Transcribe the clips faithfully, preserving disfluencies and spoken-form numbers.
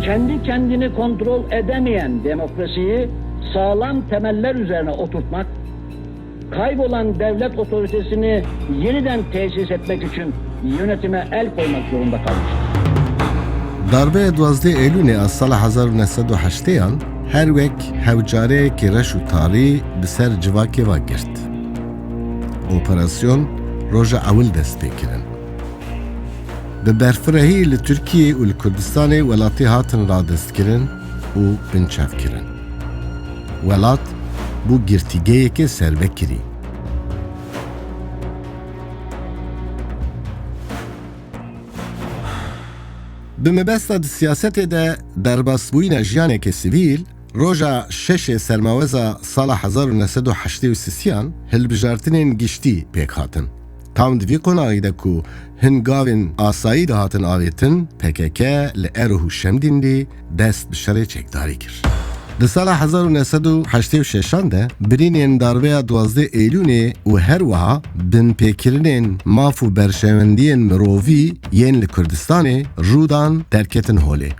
Kendi kendini kontrol edemeyen demokrasiyi sağlam temeller üzerine oturtmak, kaybolan devlet otoritesini yeniden tesis etmek için yönetime el koymak zorunda kalmıştır. Darbeya duwazdeh Eylûnê a sala hezar û neh sed û heştêyan her wek hewcareyekî reş û tarî bi ser civakê ve girt. Operasyon roja ewil dest pê kirin. Bi berfirehî li Tirkiyê û li Kurdistanê welatî hatin radestkirin û binçavkirin. Welat bû girtîgeyekê servekirî. Bi mebesta di siyasetê de derbasbûyîna jiyaneke sivîl, roja şeşê Sermaweza sala hezar û neh sed û heştê û sisiyan hilbijartinên giştî pêk hatin. Tam di vî qonaxî de ku hin gavên asayî dihatin avêtin, P K K li Erûh û Şemdînlî dest bi şerê çekdarî kir. Di sala hezar û neh sed û heştê û şeşan de birînên darbeya duwazdeh Eylûnê û her wiha binpêkirinên maf û berjewendiyên mirovî yên li Kurdistanê rû dan derketin holê.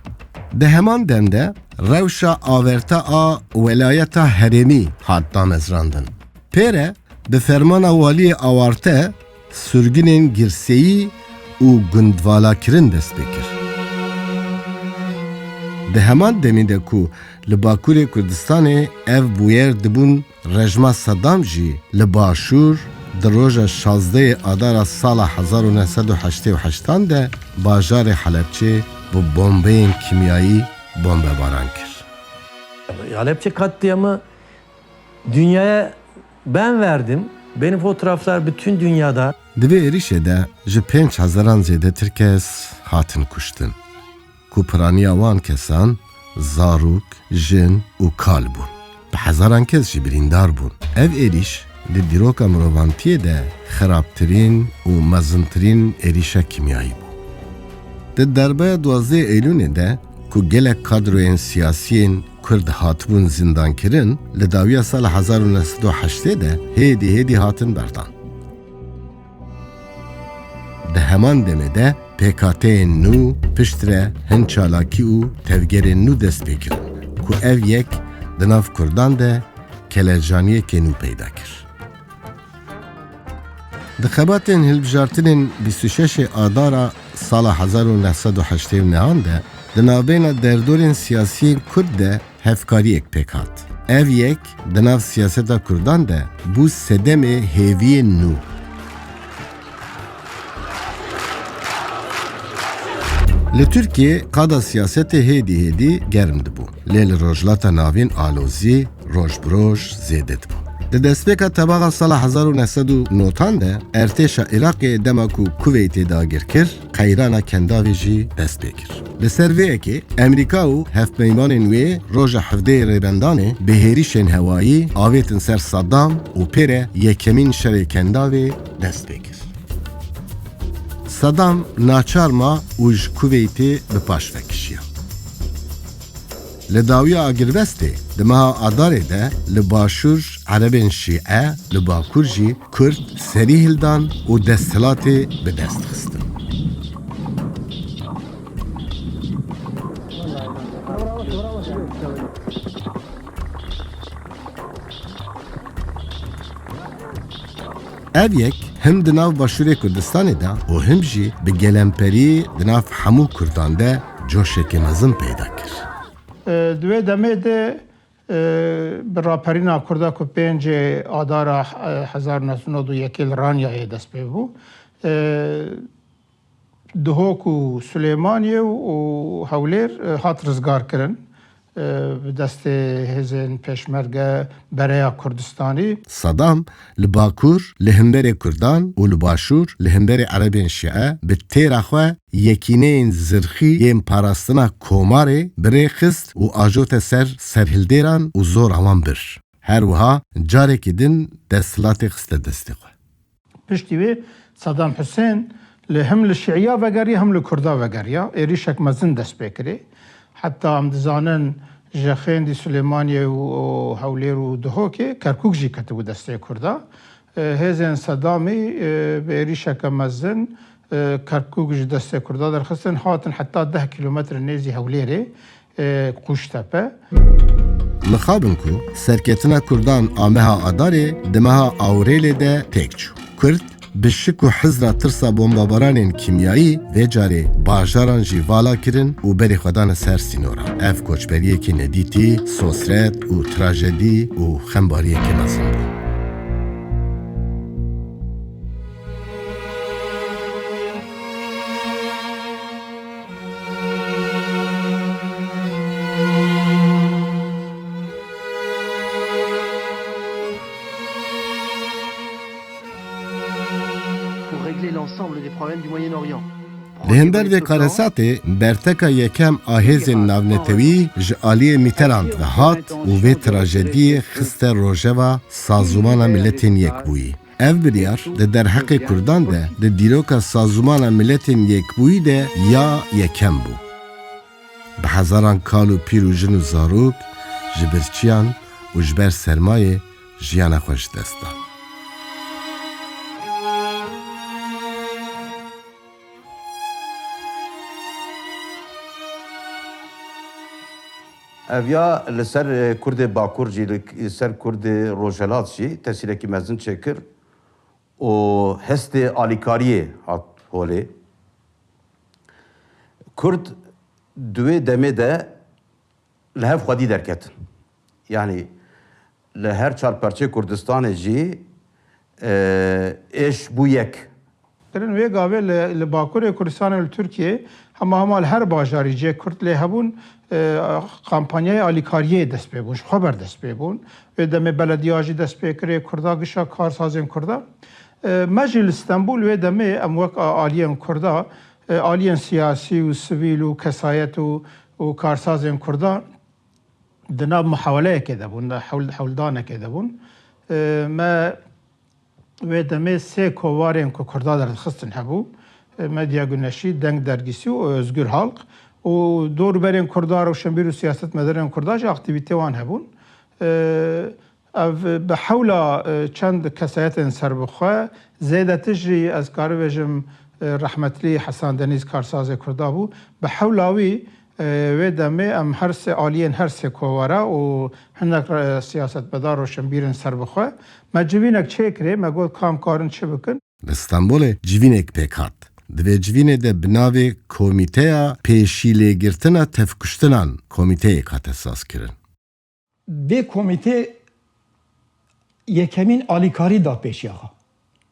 Di heman dem de rewşa averta a welayeta herêmî hat damezrandin. Pê re bi fermana waliyê awarte sirgûnên girseyî û gundvalakirin dest pê kir. Di heman demê de ku li Bakurê Kurdistanê ev bûyer dibûn rejma Sedam jî li Başûr di roja şazdehê Adara sala hezar û neh sed û heştê û heştan de bajarê Helebçê bi bombeyên kîmyayî bombebaran kir. Halepçe katliamı dünyaya ben verdim. Benim fotoğraflar bütün dünyada. Di vê êrîşê de ji pênc hezaran zêdetir kes hatin kuştin, ku piraniya wan kesan zarok, jin û kal bûn. Bi hezaran kes jî birîndar bûn. Ev êrîş di dîroka mirovantiyê de xerabtirîn û mezintirîn êrîşa kîmyayî bû. Di darbeya duwazdeh Eylûnê de ku gelek kadroyên siyasiyên Kurd hatibûn zindankirin, li dawiya sala hezar û neh sed û heştê de hêdî hêdî hatin berdan. Di heman demê de pêkhateyên nû piştre hin çalakî û tevgerên nû dest pê kirin ku ev yek di nav Kurdan de kelecaniyekê nû peyda kir. Di xebatên hilbijartinên bîst û şeşê Adara sala hezar û neh sed û heştê û nehan de di navbeyna derdorên siyasiyên Kurd de hevkariyek pêk hat. Ev yek di nav siyaseta Kurdan de bû sedemê hêviyên nû. Li Tirkiyê qada siyasetê hêdî hêdî germ dibû. Lê li Rojhilata Navîn alozî roj bi roj zêde dibû. Di destpêka tebaxa sala hezar û neh sed û newid de, ertêşa Iraqê dema ku Kuweytê dagir kir, qeyrana Kendavê jî dest pê kir. Li ser vê yekê, Amerîka û hevpeymanên wê roja hevdehê Rêbendanê bi hêrîşên hewayî avêtin ser Saddam û pê re yekemîn şerê Kendavê dest pê kir. Saddam naçar ma û ji Kuweytê bi paş ve kişiya. Li dawiya agirbestê di meha Adarê de li başûr Erebên Şîe, li bakur jî Kurd serî hildan û desthilatê bi dest xistin. Ev yek him di nav Başûrê Kurdistanê de û him jî bi gelemperî di nav hemû Kurdan de coşekê mezin peyda kir. Di wê demê de bi raperîna Kurda ku pêncê Adara hezar neh sed û nod û yekê li Ranyayê dest pê bû, Duhok û Silêmaniyê û Hewlêr hat rizgarkirin bi destê hêzên pêşmerge Bereya Kurdistanî. Sadam li Bakur li hemberê Kurdan û li Başûr li hemberê Erebên Şîe bi têra xwe yekîneyên zirxî yên parastina komarê bi rê xist û ajote ser serhildêran û zora wan bir. Her wiha carekî din desthilatê xiste destê xwe. Piştî wê Sadam Husên li him li Şîiya vegeriya him li Kurda vegeriya êrîşek mezin dest pê kirê. Heta em dizanin ji Xêndî Silêmaniyê û Hewlêr û Duhokê Kerkûk jî ketibû destê Kurda. Hêzên Sedamî bi êrîşeke mezin Kerkûk ji destê Kurda derxistin, hatin heta deh kîlometre nêzî Hewlêrê. e, Qûştepe. Mixabin ku serketina Kurdan a meha Adarê di meha Awrêlê de têk çû. Kurd bi şik û hizra tirsa bombabaranên kîmyayî vê carê bajaran jî vala kirin û berê xwe dane ser sînoran. Ev koçberiyekî nedîtî, sosret û trajedî û xembariyekî mezin bû. Pour régler l'ensemble des problèmes du Moyen-Orient. Li hember vê karesatê berteka yekem a hêzên navnetewî ji aliyê Mitterrand ve hat û vê trajediyê xiste rojeva Sazûmana Miletên Yekbûyî. Ev biryar di derheqê Kurdan de di dîroka Sazûmana Miletên Yekbûyî de ya yekem bû. Bi hezaran kal û pîr û jin û zarok ji birçiyan û ji ber sermayê jiyana xwe ji dest dan. Ev ya li ser, e, Kurdê Bakur jî, li, li ser Kurdê Rojhilat jî tesîrekî mezin çêkir û hestê alîkariyê hat holê. Kurd di wê demê de li hev xwedî derketin. Yanî li her çar perçê Kurdistanê jî, e, êş bû yek. Kirin wê gavê li, li Bakurê Kurdistanê û li Tirkiyê hema hema li her bajarî cihê Kurd lê hebûn, e, kampanyayê alîkariyê dest pê bûn, ji xwe ber dest pê bûn. Wê demê belediya jî dest pê kirê Kurda, gişa karsazên Kurda. E, me jî li Stenbûl wê demê em wek a-, aliyên Kurda, e, aliyên siyasî û sivîl û kesayet û, û karsazên Kurda di nav muhaweleyekê de bûn, di hewl-, hewldanekê de bûn. E, me wê demê sê kovarên ku Kurda derdixistin hebû. E, Medya Güneşî, Deng Dergîsî û Özgür Halk. Û dorûberên Kurda, rewşenbîr û siyasetmedarên Kurda jî aktîvîtê wan hebûn. E, Ev bi hewla, e, çend kesayetên serbixwe, zêdetir jî ez karim bêjim, e, rehmetlî Hesan Denîz karsazê Kurda bû. Bi hewla wî, e, wê demê em her sê aliyên her sê kovara û hinek re-, siyasetmedar, roşenbîrên serbixwe, me civînek çêkirê, me got ka em karin çi bikin. Li Stenbolê civînek pêk hat. Di vê civînê de bi navê Komîteya Pêşîlêgirtina Tevkuştinan komîteyek hate sazkirin. Vê komîtê yekemîn alîkarî da pêşiya xwe.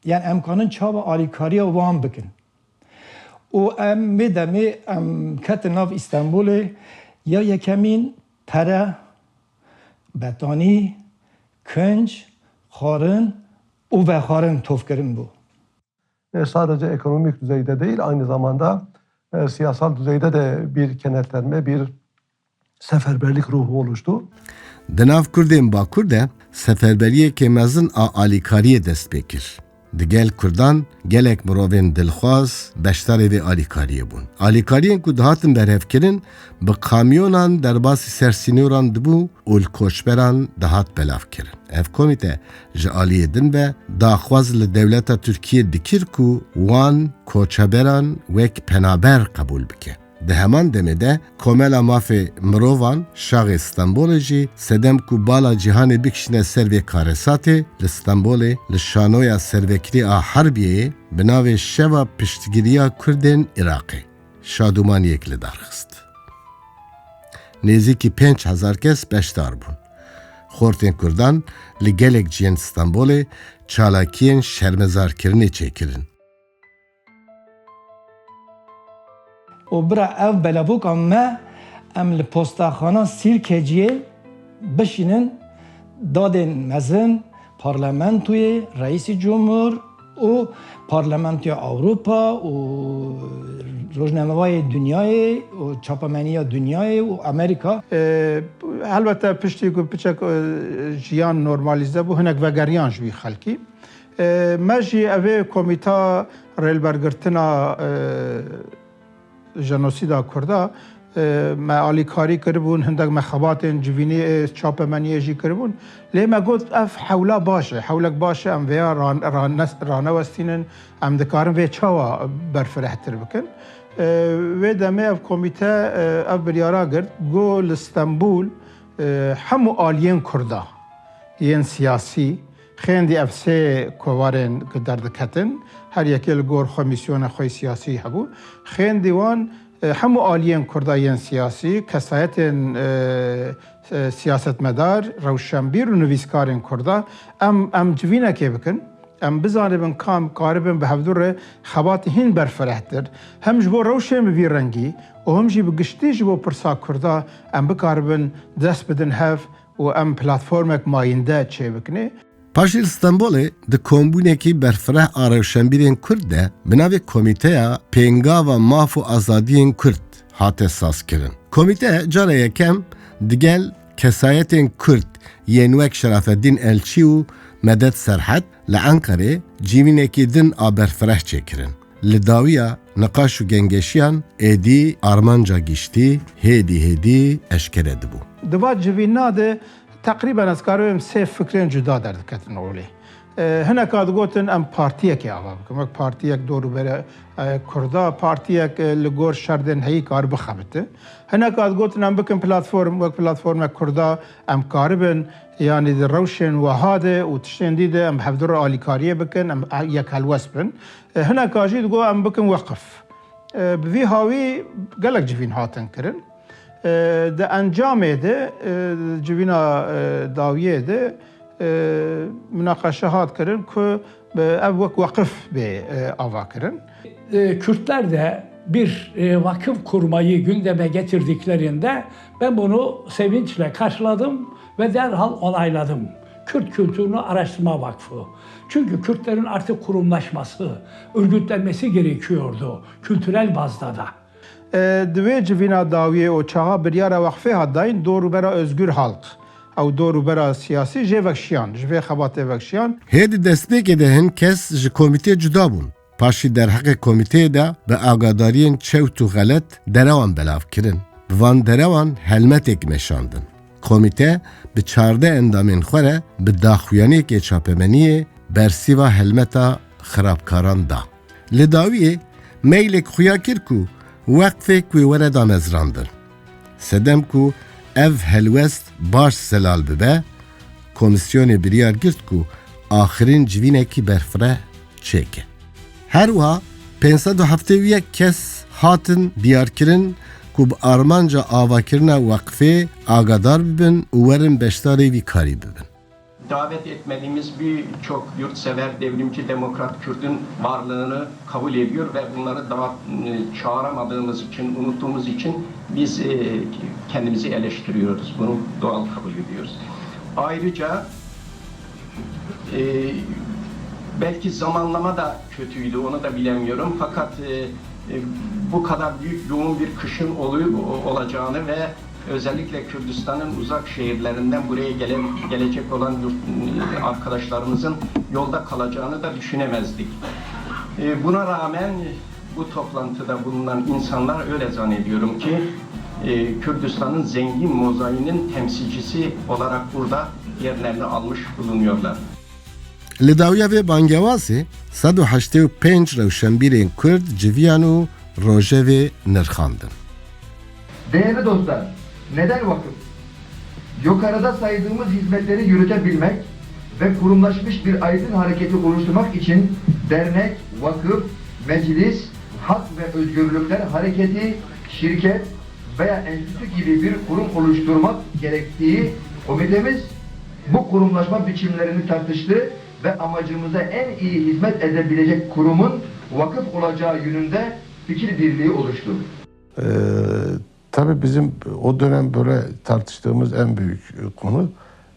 Yanî em kanin çawa alîkariya wan bikin. Û em vê demê em ketin nav Îstenbolê, ya yekemîn pere, betanî, kinc, xwarin û vexwarin tovkirin bû. E, sadece ekonomik düzeyde değil, aynı zamanda, e, siyasal düzeyde de bir kenetlenme, bir seferberlik ruhu oluştu. Di nav Kurdên Bakur de seferberiyeke mezin a alîkariyê dest pê kir. Di gel Kurdan gelek mirovên dilxwaz beşdarê vê alîkariyê bûn. Alîkariyên ku dihatin berhevkirin bi kamyonan derbasî ser sînoran dibû û li koçberan dihat belavkirin. Ev komîte ji aliyê din ve daxwaz li dewleta Tirkiyê dikir ku wan koçeberan wek penaber qebûl bike. Di heman demê de Komela Mafê Mirovan Şaxê Stenbolê jî sedem ku bala cîhanê bikişîne ser vê karesatê, li Stenbolê li şanoya servekirî a Herbiyeyê bi navê Şeva Piştgiriya Kurdên Iraqê şadûmaniyek li dar xist. Nêzîkî pênc hezar kes beşdar bûn. Xortên Kurdan li gelek cihên Stenbolê çalakiyên şermezarkirinê çêkirin. Û bira ev belavoka me, em li postaxana Sîrkeciyê bişînin, dadên mezin, parlamentoyê, reîsî cumhur û parlamentoya Ewropa û rojnamevayê dinyayê û çapemeniya dinyayê û Amerîka. E, helbete piştî ku piçek, e, jiyan normalîze bû, hinek vegeriyan ji wî xelkî. E, me jî evê Komîta Rêlbergirtina, e, Jenosîda Kurda, E, me alîkarî kiribûn, hindek me xebatên civînî, e, çapemeniyê jî kiribûn. Lê me got, ev hewla baş e, hewlek baş e, em vêya ran-, ranes-, ranewestînin, em dikarin vê çawa berfirehtir bikin. E, wê demê ev komîte, e, ev biryara girt, got li Stenbûl, e, hemû aliyên Kurda yên siyasî, xêndî ev sê kovarên ku derdiketin, her yekê li gor xwe mîsyona xwe yê siyasî hebû, xêndî wan, e, hemû aliyên Kurda yên siyasî, kesayetên, e, e, siyasetmedar, rewşenbîr û nivîskarên Kurda, em, em civînekê bikin, em bizanibin kam karibin bi hevdu re xebatî hîn berfirehtir, hem ji bo rewşên bi vî rengî û hem jî bi giştî ji bo pirsa Kurda em bikaribin dest bidin hev û em platformek mayînde çêbikinê. Paşê li Stenbolê di kombûnekî berfireh a rewşenbîrên Kurd de bi navê Komîteya Pêngava Maf û Azadiyên Kurd hate sazkirin. Komîte cara yekem digel kesayetên Kurd yên wek Şerafeddîn Elçî û Medet Serhed li Enqerê civînekî din a berfireh çêkirin. Li dawiya niqaş û gengeşiyan êdî armanca giştî hêdî hêdî eşkere dibû. Di va civîna de teqrîben ez karim sê fikrên cuda derdiketin olê. E, hineka digotin em partiyekê ava bikin. Wek partiyek dor û bera, e, Kurda, partiyek, e, li gor şerdên heyî kar bixebite. Hineka digotin em bikin platform, wek platformek Kurda em karibin, yanî di rewşên weha de û tiştên dî de em hevdu re alîkariyê bikin, em yek helwest bin. E, hineka jî digot em bikin weqif. E, bi vî hawî gelek civîn hatin kirin. E, di encamê de, e, civîna, e, dawiyê de, e, minaqeşe hat kirin ku, e, ev wek weqif bê, e, ava kirin. E, Kürtlerde bir, e, vakıf kurmayı gündeme getirdiklerinde ben bunu sevinçle karşıladım ve derhal onayladım. Kürt Kültürünü Araştırma Vakfı. Çünkü Kürtlerin artık kurumlaşması, örgütlenmesi gerekiyordu kültürel bazda da. E, di wê civîna dawiyê û çaxa biryara weqfê hat dayîn dor û bera Özgür Halk, ew dor û bera siyasî jê vekşiyan, ji vê xebatê vekşiyan. Hê di destpêkê de hin kes ji komîtê cuda bûn. Paşî derheqê komîteyê de bi agadariyên çewt û xelet derewan belav kirin. Bi van derewan helmetek meşandin. Komîte bi çardeh endamên xwe re bi daxuyaniyekê çapemeniyê bersîva helmeta xirabkaran da. Li dawiyê meylek xuya kir ku weqfek wê were damezrandin. Sedem ku ev helwest baş zelal bibe, komîsyonê biryar girt ku axirîn civînekî berfireh çêke. Her wiha pênc sed û heftê û yek kes hatin diyarkirin ku bi armanca avakirina weqfê agadar bibin û werin beşdarê vî karî bibin. Davet etmediğimiz birçok yurtsever, devrimci, demokrat Kürt'ün varlığını kabul ediyor ve bunları da, e, çağıramadığımız için, unuttuğumuz için biz, e, kendimizi eleştiriyoruz. Bunu doğal kabul ediyoruz. Ayrıca, e, belki zamanlama da kötüydü, onu da bilemiyorum. Fakat, e, e, bu kadar büyük, yoğun bir kışın oluyor, olacağını ve özellikle Kürdistan'ın uzak şehirlerinden buraya gelen, gelecek olan yurt, arkadaşlarımızın yolda kalacağını da düşünemezdik. E, buna rağmen bu toplantıda bulunan insanlar öyle zannediyorum ki, e, Kürdistan'ın zengin mozaiğinin temsilcisi olarak burada yerlerini almış bulunuyorlar. Li dawiya vê bangewazê sed û heştê û pênc rewşenbîrên Kurd civiyan û rojevê nirxandin. Değerli dostlar, neden vakıf? Yukarıda saydığımız hizmetleri yürütebilmek ve kurumlaşmış bir aydın hareketi oluşturmak için dernek, vakıf, meclis, hak ve özgürlükler hareketi, şirket veya enstitü gibi bir kurum oluşturmak gerektiği komitemiz bu kurumlaşma biçimlerini tartıştı ve amacımıza en iyi hizmet edebilecek kurumun vakıf olacağı yönünde fikir birliği oluştu. Ee, tabii bizim o dönem böyle tartıştığımız en büyük konu,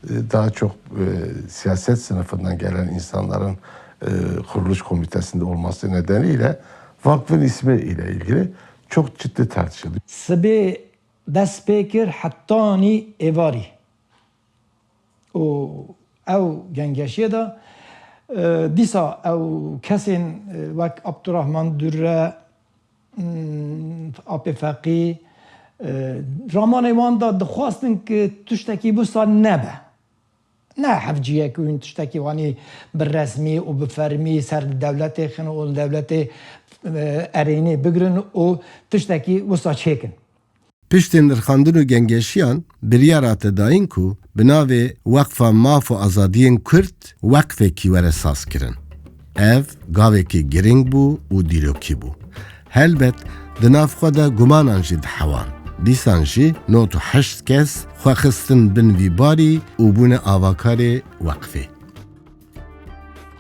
e, daha çok, e, siyaset sınıfından gelen insanların, e, kuruluş komitesinde olması nedeniyle vakfın ismi ile ilgili çok ciddi tartışıldı. Sibê dest pê kir hetanî êvarî. Û ew gengeşiyê de, e, dîsa ew kesên, e, wek Abdurrahman Dürre, hmm, Apê Feqî, E, Ramanê wan de dixwastin ku tiştekî wisa nebe. Ne hevciyek û hûn tiştekî wanî bi resmî û bi fermî ser dewletê xin û li dewletê, e, erênî bigirin û tiştekî wisa çêkin. Piştî nirxandin û gengeşiyan biryar hate dayîn ku bi navê Weqfa Maf û Azadiyên Kurd weqfekî were sazkirin. Ev gavekî girîng bû û dîrokî bû. Helbet di nav xwe de gumanan jî dihewand. Dîsan jî nod û heşt kes xwe xistin bin vî barî û bûne avakarê weqfê.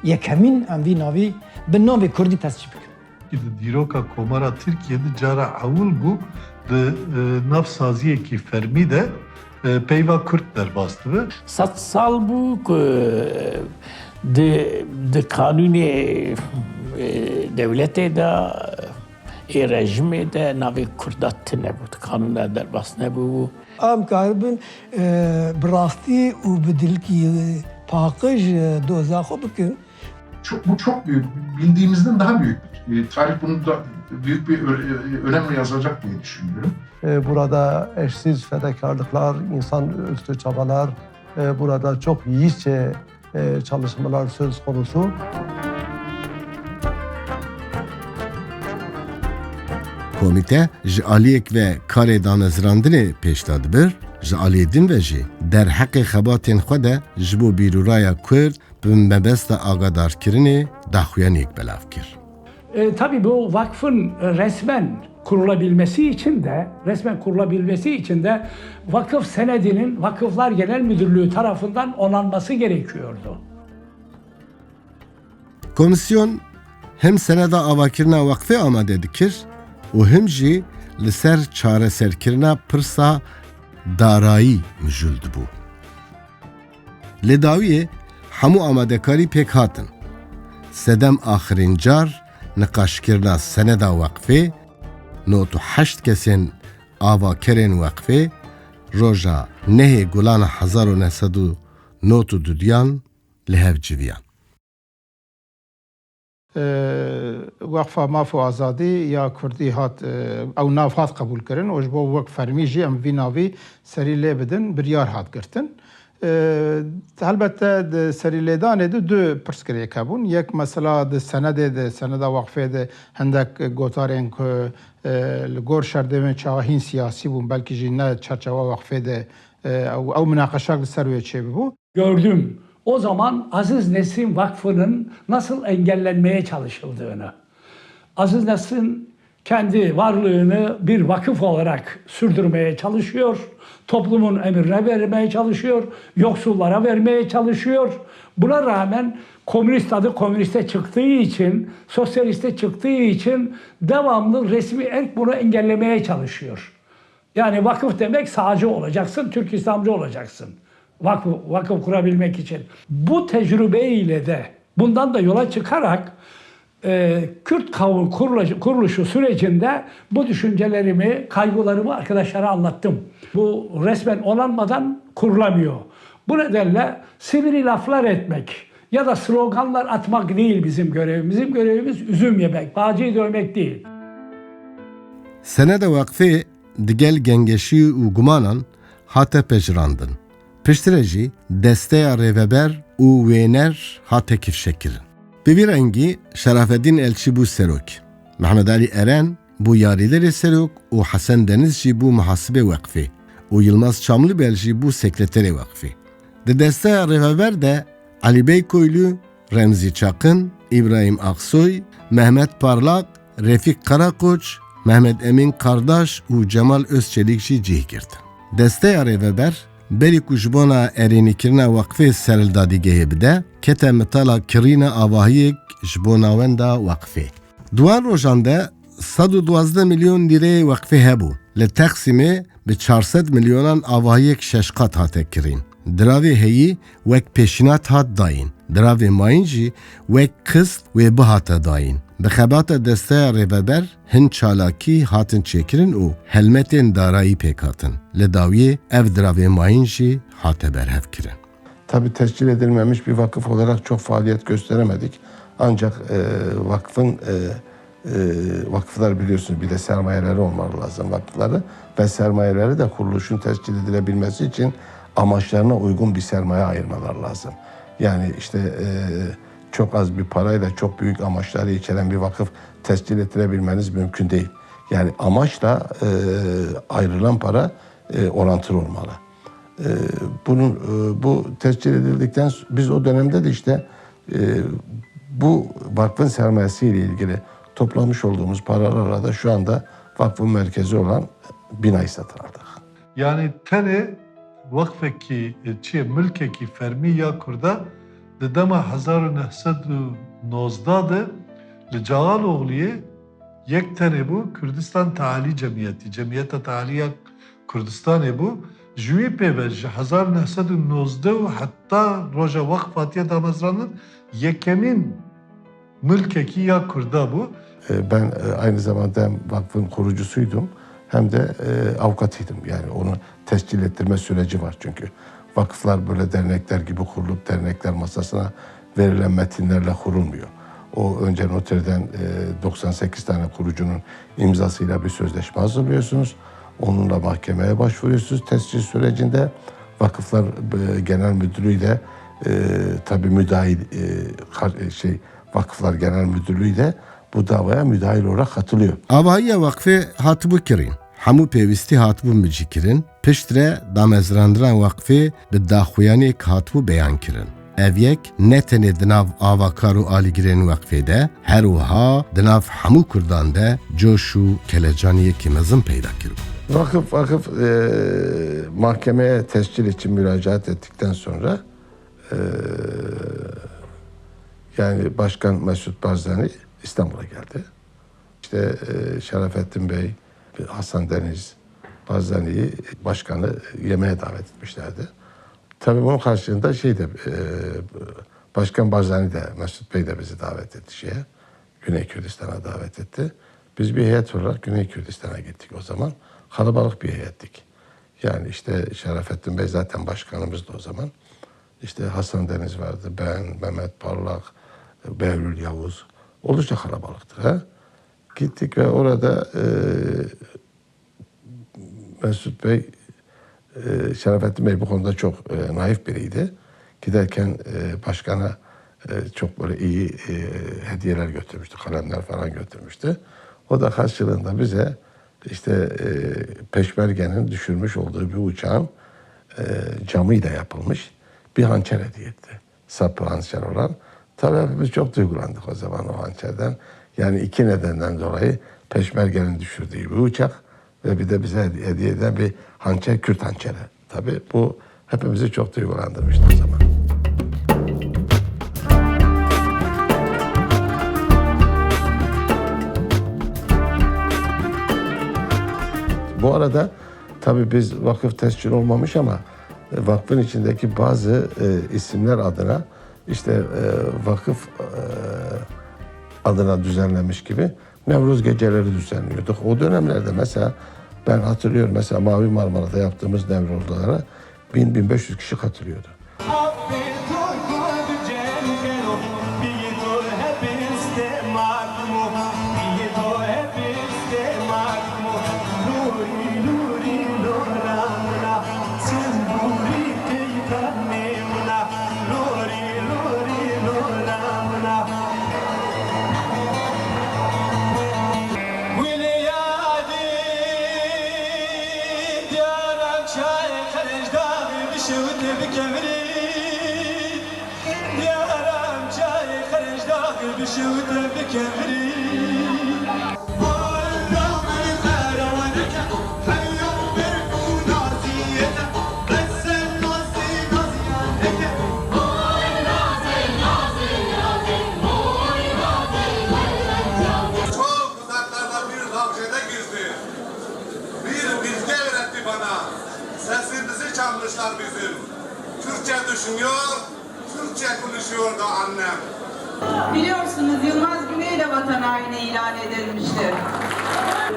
Yekemîn em vî navî bi navê kurdî tescîl bikin. Di dîroka Komara Tirkiyê de cara ewil bû di, e, nav saziyekî fermî de, e, peyva kurd derbas dibe. Sed sal bû ku di, di kanûnê, e, dewletê de, ê rejimê de navê kurda tune bû, di kanûna derbas nebûbû. Em karibin, e, bi rastî û bi dilkî paqij, e, doza xwe bikin. Çok, bu çok büyük, bildiğimizden daha büyük bir, e, tarih bunu da büyük bir ö-, e, önemle yazacak diye düşünüyorum. E, burada eşsiz fedakarlıklar, insanüstü çabalar, e, burada çok yiğitçe, e, çalışmalar söz konusu. Komîte ji aliyek ve karê damezrandinê pêş de dibir, ji aliyê din ve jî derheqê xebatên xwe de ji bo bîrûraya Kurd bi mebesta agadarkirinê daxuyaniyek belav kir. E, tabii bu vakfın resmen kurulabilmesi için de, resmen kurulabilmesi için de vakıf senedinin Vakıflar Genel Müdürlüğü tarafından onanması gerekiyordu. Komîsyon him seneda avakirina weqfê amade dikir û him jî li ser çareserkirina pirsa darayî mijûl dibû. Li dawiyê hemû amadekarî pêk hatin. Sedem axirîn car niqaşkirina seneda weqfê, nod û heşt kesên avakerên weqfê roja nehê Gulana hezar û neh sed û nod û dudiyan li hev civiyan. E, Weqfa Maf û Azadî ya Kurdî hat, e, ew nav hat qebûlkirin û ji bo wek fermî jî em vî navî serî lê bidin, biryar hat girtin. E, helbette di serî lêdanê de du pirsgirêk hebûn. Yek mesela di senedê de, seneda weqfê de hindek gotarên ku, e, li gor şerdemên çawa hîn siyasî bûn, belkî jî ne çerçewa weqfê de, e, ew, ew minaqeşak li ser wê çêbibû. Gördüm o zaman Aziz Nesin Vakfı'nın nasıl engellenmeye çalışıldığını. Aziz Nesin kendi varlığını bir vakıf olarak sürdürmeye çalışıyor, toplumun emrine vermeye çalışıyor, yoksullara vermeye çalışıyor. Buna rağmen komünist adı komüniste çıktığı için, sosyaliste çıktığı için devamlı resmi erk bunu engellemeye çalışıyor. Yani vakıf demek sağcı olacaksın, Türk İslamcı olacaksın. Vakıf, vakıf kurabilmek için. Bu tecrübeyle de, bundan da yola çıkarak, e, Kürt kavun kuruluşu, kuruluşu sürecinde bu düşüncelerimi, kaygılarımı arkadaşlara anlattım. Bu resmen onanmadan kurulamıyor. Bu nedenle sivri laflar etmek ya da sloganlar atmak değil bizim görevimiz. Bizim görevimiz üzüm yemek, bağcıyı dövmek değil. Seneda weqfê digel gengeşî û gumanan hate pejirandin. Piştre jî desteya rêveber û wêner hate kifşekirin. Bi vî rengî Şerafeddîn Elçî bû serok, Mehmet Alî Eren bû yarîderê serok û Hesen Deniz jî bû muhasibê weqfê û Yilmaz Çamlibel jî bû sekreterê weqfê. Di desteya rêveber de Elî Bey Koylû, Remzî Çaqin, Îbrahîm Aksoy, Mehmet Parlak, Refîk Karakoç, Mehmet Emîn Kardaş û Cemal Özçelîk jî cih girtin. Desteya rêveber berî ku ji bona erênîkirina weqfê ser li dadîgehê bide, kete mitala kirîna avahiyek ji bo navenda weqfê. Di wan rojan de sed û duwazdeh milyon lîreyê weqfê hebû. Li Texsîmê bi çar sed milyonan avahiyek şeş qat hate kirîn. Diravê heyî wek pêşînat hat dayîn. Diravê mayîn jî wek qist wê bihate dayîn. Bi xebata desteya rêveber hin çalakî hatin çêkirin û helmetên darayî pêk hatin. Li dawiyê ev diravê mayîn jî hate berhevkirin. Tabii tescil edilmemiş bir vakıf olarak çok faaliyet gösteremedik. Ancak, e, vakfın, e, Ee, vakıflar biliyorsunuz bir de sermayeleri olmaları lazım vakıfların ve sermayeleri de kuruluşun tescil edilebilmesi için amaçlarına uygun bir sermaye ayırmaları lazım. Yani işte, e, çok az bir parayla çok büyük amaçları içeren bir vakıf tescil ettirebilmeniz mümkün değil. Yani amaçla, e, ayrılan para, e, orantılı olmalı. E, bunun, e, bu tescil edildikten s-, biz o dönemde de işte, e, bu vakfın sermayesi ile ilgili toplamış olduğumuz paralarla da şu anda vakfın merkezi olan binayı satın aldık. Yani tenê wekfekî, e, çi ye, milkekî fermî ya Kurda di dema hezar û neh sed û nozdeh de li Cağaloğlu'yê yek tenê bû, Kurdistan Tealî Cemiyeti, Cemiyeta Tealî ya Kurdistanê bû. Ji wî pê ve ji hezar neh sed û nozdeh û heta roja wekf hatiye damezrandin, yekemîn milkekî ya Kurda bû. E, ben, e, aynı zamanda hem vakfın kurucusuydum hem de, e, avukatıydım. Yani onu tescil ettirme süreci var çünkü. Vakıflar böyle dernekler gibi kurulup dernekler masasına verilen metinlerle kurulmuyor. O önce noterden, e, doksan sekiz tane kurucunun imzasıyla bir sözleşme hazırlıyorsunuz. Onunla mahkemeye başvuruyorsunuz tescil sürecinde. Vakıflar, e, Genel Müdürlüğü de, e, tabii müdahil, e, kar-, e, şey, Vakıflar Genel Müdürlüğü de bu davaya müdahil olarak katılıyor. Avahiya waqfê hatibû kirîn. Hemû pêwîstî hatibû micîkirin. Piştre damezrandina waqfê bi daxuyaniyek hatibû beyan kirin. Ev yek ne tenê di nav avakar û alîgirên waqfê de, her wiha di nav hemû Kurdan de coş û kelecaniyekî mezin peyda kiribû. Vakıf, vakıf, e, mahkemeye tescil için müracaat ettikten sonra, e, yani Başkan Mesut Barzani İstanbul'a geldi. İşte, e, Şerafettin Bey, Hasan Deniz, Barzani'yi başkanı yemeğe davet etmişlerdi. Tabii bunun karşılığında şey de, e, Başkan Barzani de, Mesut Bey de bizi davet etti şeye, Güney Kürdistan'a davet etti. Biz bir heyet olarak Güney Kürdistan'a gittik o zaman. Kalabalık bir heyettik. Yani işte Şerafettin Bey zaten başkanımızdı o zaman. İşte Hasan Deniz vardı, ben, Mehmet Parlak, Behlül Yavuz. Oldukça kalabalıktık, ha. Gittik ve orada, e, Mesut Bey, e, Şerafettin Bey bu konuda çok, e, naif biriydi. Giderken, e, başkana, e, çok böyle iyi, e, hediyeler götürmüştü, kalemler falan götürmüştü. O da karşılığında bize işte, e, peşmergenin düşürmüş olduğu bir uçağın, e, camıyla yapılmış bir hançer hediye etti. Sapı hançer olan. Tabii hepimiz çok duygulandık o zaman o hançerden. Yani iki nedenden dolayı peşmergenin düşürdüğü bir uçak ve bir de bize hedi-, hediye eden bir hançer, Kürt hançeri. Tabii bu hepimizi çok duygulandırmıştı o zaman. Bu arada tabii biz vakıf tescil olmamış ama, e, vakfın içindeki bazı, e, isimler adına işte, e, vakıf, e, adına düzenlenmiş gibi Nevruz geceleri düzenliyorduk. O dönemlerde mesela ben hatırlıyorum, mesela Mavi Marmara'da yaptığımız Nevruzlara bin, bin beş yüz kişi katılıyordu. Çok uzaklarda bir bahçede gizli bir bilge öğretti bana. Sesimizi çalmışlar bizim. Türkçe düşünüyor, Türkçe konuşuyordu annem. Biliyorsunuz, Yılmaz Güney de vatan haini ilan edilmişti.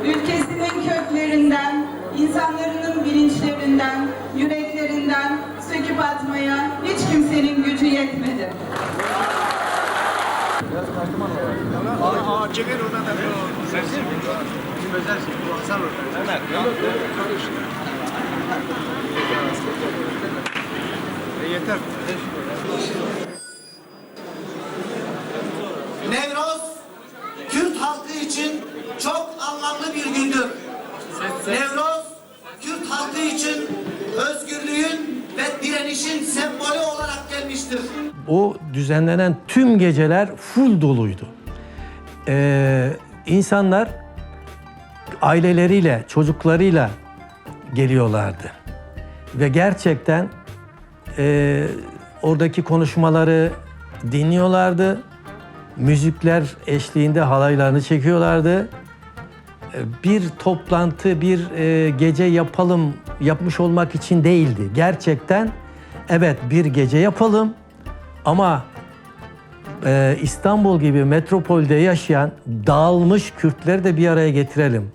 Ülkesinin köklerinden, insanların bilinçlerinden, yüreklerinden söküp atmaya hiç kimsenin gücü yetmedi. Çevir ona da bir o. Bizim özel şey, bu Hasan orada. Yeter. Newroz, Kürt halkı için çok anlamlı bir gündür. Newroz, Kürt halkı için özgürlüğün ve direnişin sembolü olarak gelmiştir. O düzenlenen tüm geceler full doluydu. Ee, insanlar aileleriyle, çocuklarıyla geliyorlardı. Ve gerçekten, e, oradaki konuşmaları dinliyorlardı. Müzikler eşliğinde halaylarını çekiyorlardı. E, bir toplantı, bir, e, gece yapalım, yapmış olmak için değildi. Gerçekten, evet, bir gece yapalım ama, e, İstanbul gibi metropolde yaşayan dağılmış Kürtleri de bir araya getirelim.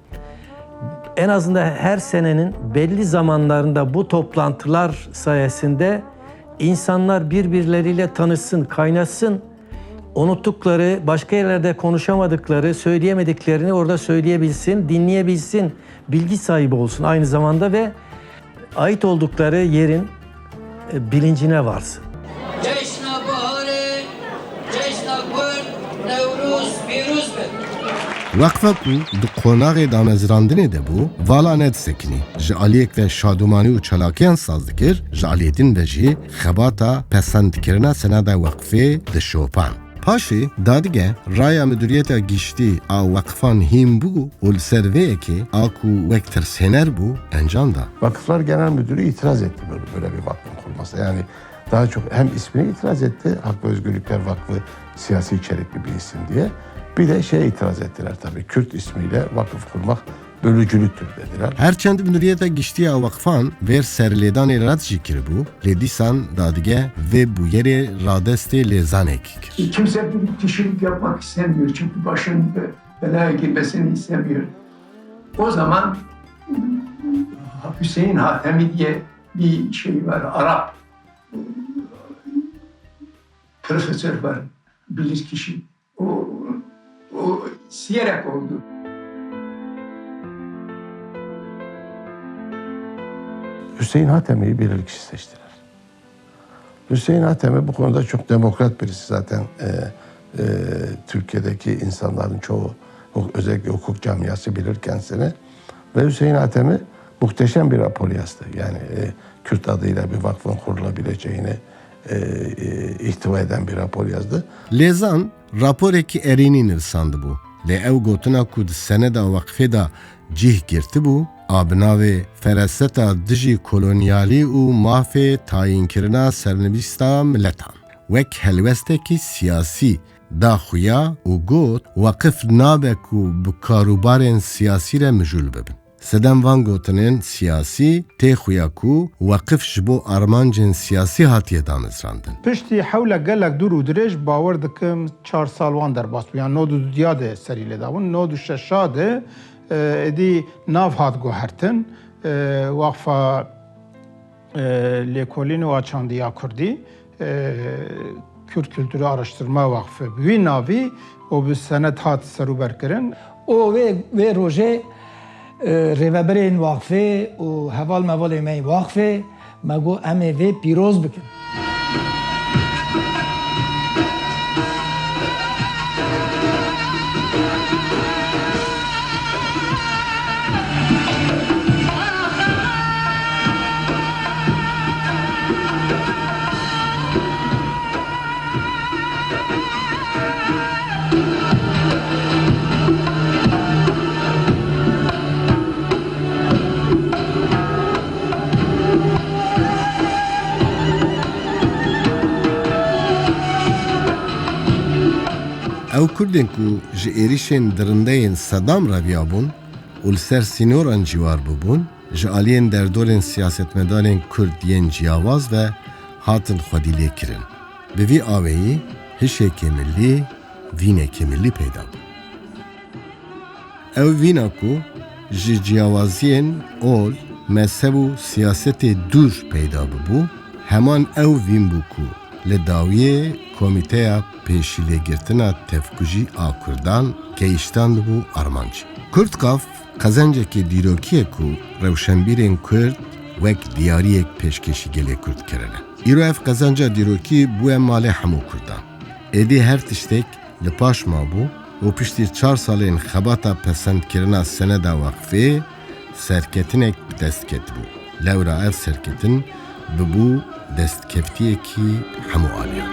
En azından her senenin belli zamanlarında bu toplantılar sayesinde insanlar birbirleriyle tanışsın, kaynaşsın. Unuttukları, başka yerlerde konuşamadıkları, söyleyemediklerini orada söyleyebilsin, dinleyebilsin, bilgi sahibi olsun aynı zamanda ve ait oldukları yerin, e, bilincine varsın. Ceşna Baharê, Ceşna Kurd, Newroz pîroz be. Weqfa ku di qonaxê damezrandinê de bû, vala nedisekinî. Ji aliyek ve şadomanî û çalakiyan saz dikir, ji aliyê din ve jî xebata pesendkirina seneda weqfê dişopan. Paşê dadige raya Miduriyeta Giştî a Weqfan hîn bû û li ser vê yekê a ku wek tirshêner bû, encam da. Vakıflar Genel Müdürü itiraz etti böyle, böyle bir vakfın kurulmasına. Yani daha çok hem ismine itiraz etti, Hak ve Özgürlükler Vakfı siyasi içerikli bir isim diye. Bir de şeye itiraz ettiler tabii, Kürt ismiyle vakıf kurmak bölücülüktür dediler. Her çend Miduriyeta Giştî ya Weqfan vêr serlêdanê red jî kiribû, lê dîsan dadige vê bûyerê radestê lêzanekî kir. Kimse bir kişilik yapmak istemiyor çünkü başın be-, belaya girmesini istemiyor. O zaman Hüseyin Hatemi diye bir şey var, Arap profesör var, bilirkişi. O, o isteyerek oldu. Hüseyin Hatemi'yi bilirkişi seçtiler. Hüseyin Hatemi bu konuda çok demokrat birisi zaten. E, e, Türkiye'deki insanların çoğu, huk-, özellikle hukuk camiası bilir kendisini. Ve Hüseyin Hatemi muhteşem bir rapor yazdı. Yani, e, Kürt adıyla bir vakfın kurulabileceğini, e, e, ihtiva eden bir rapor yazdı. Lêzan raporekî erênî nivisandibû, lê ew gotina ku di seneda weqfê de cih girtibû, a bi navê Fereseta dijî kolonyalî û mafê tayînkirina sernivîsta miletan wek helwestekî siyasî da xuya û got, weqif nabe ku bi karûbarên siyasî re mijûl bibin. Sedem van gotinên siyasî tê xuya ku weqif ji bo armancên siyasî hatiye damezrandin. Piştî hewle gelek dûr û dirêj, bawer dikim çar sal wan derbas bû. Yan nod û duya de serî lê dabûn. Nod û şeşa de, e, êdî nav hat guhertin. E, Waqfa, e, Lêkolîn û Açandiya Kurdî, e, Kürt Kültürü Araştırma Vakfı, bi wî navî û bi senet hat serûber kirin. Û wê, wê rojê, e, rêvebirên waqfê û heval mevalê me yê waqfê me got, "Em ê vê pîroz bikin." Ew Kurdên ku ji êrîşên dirindeyên Sedam reviyabûn û li ser sînoran ciwar bûbûn, ji aliyên derdorên siyasetmedarên Kurd yên ciyawaz ve hatin xwedîlêkirin. Bi vî aweyî hişekê milî, vînekê milî peyda bû. Ew vîna ku ji ciyawaziyên ol, mezheb û siyasetê dûr peyda bûbû, heman ew vîn bû ku li dawiyê Komîteya Pêşîlêgirtina Tevkujî a Kurdan gehiştandibû armanc. Kurdkav qezencekê dîrokî ye ku rewşenbîrên Kurd wek diyariyek pêşkêşî gelê Kurd kirine. Îro ev qezenca dîrokî bûye malê hemû Kurdan. Êdî her tiştek li paş mabû û piştî çar salên xebata pesendkirina seneda waqfê, serketinek bi dest ketibû. Lewra ev serketin bibû destkeftiyekî hemû aliyan.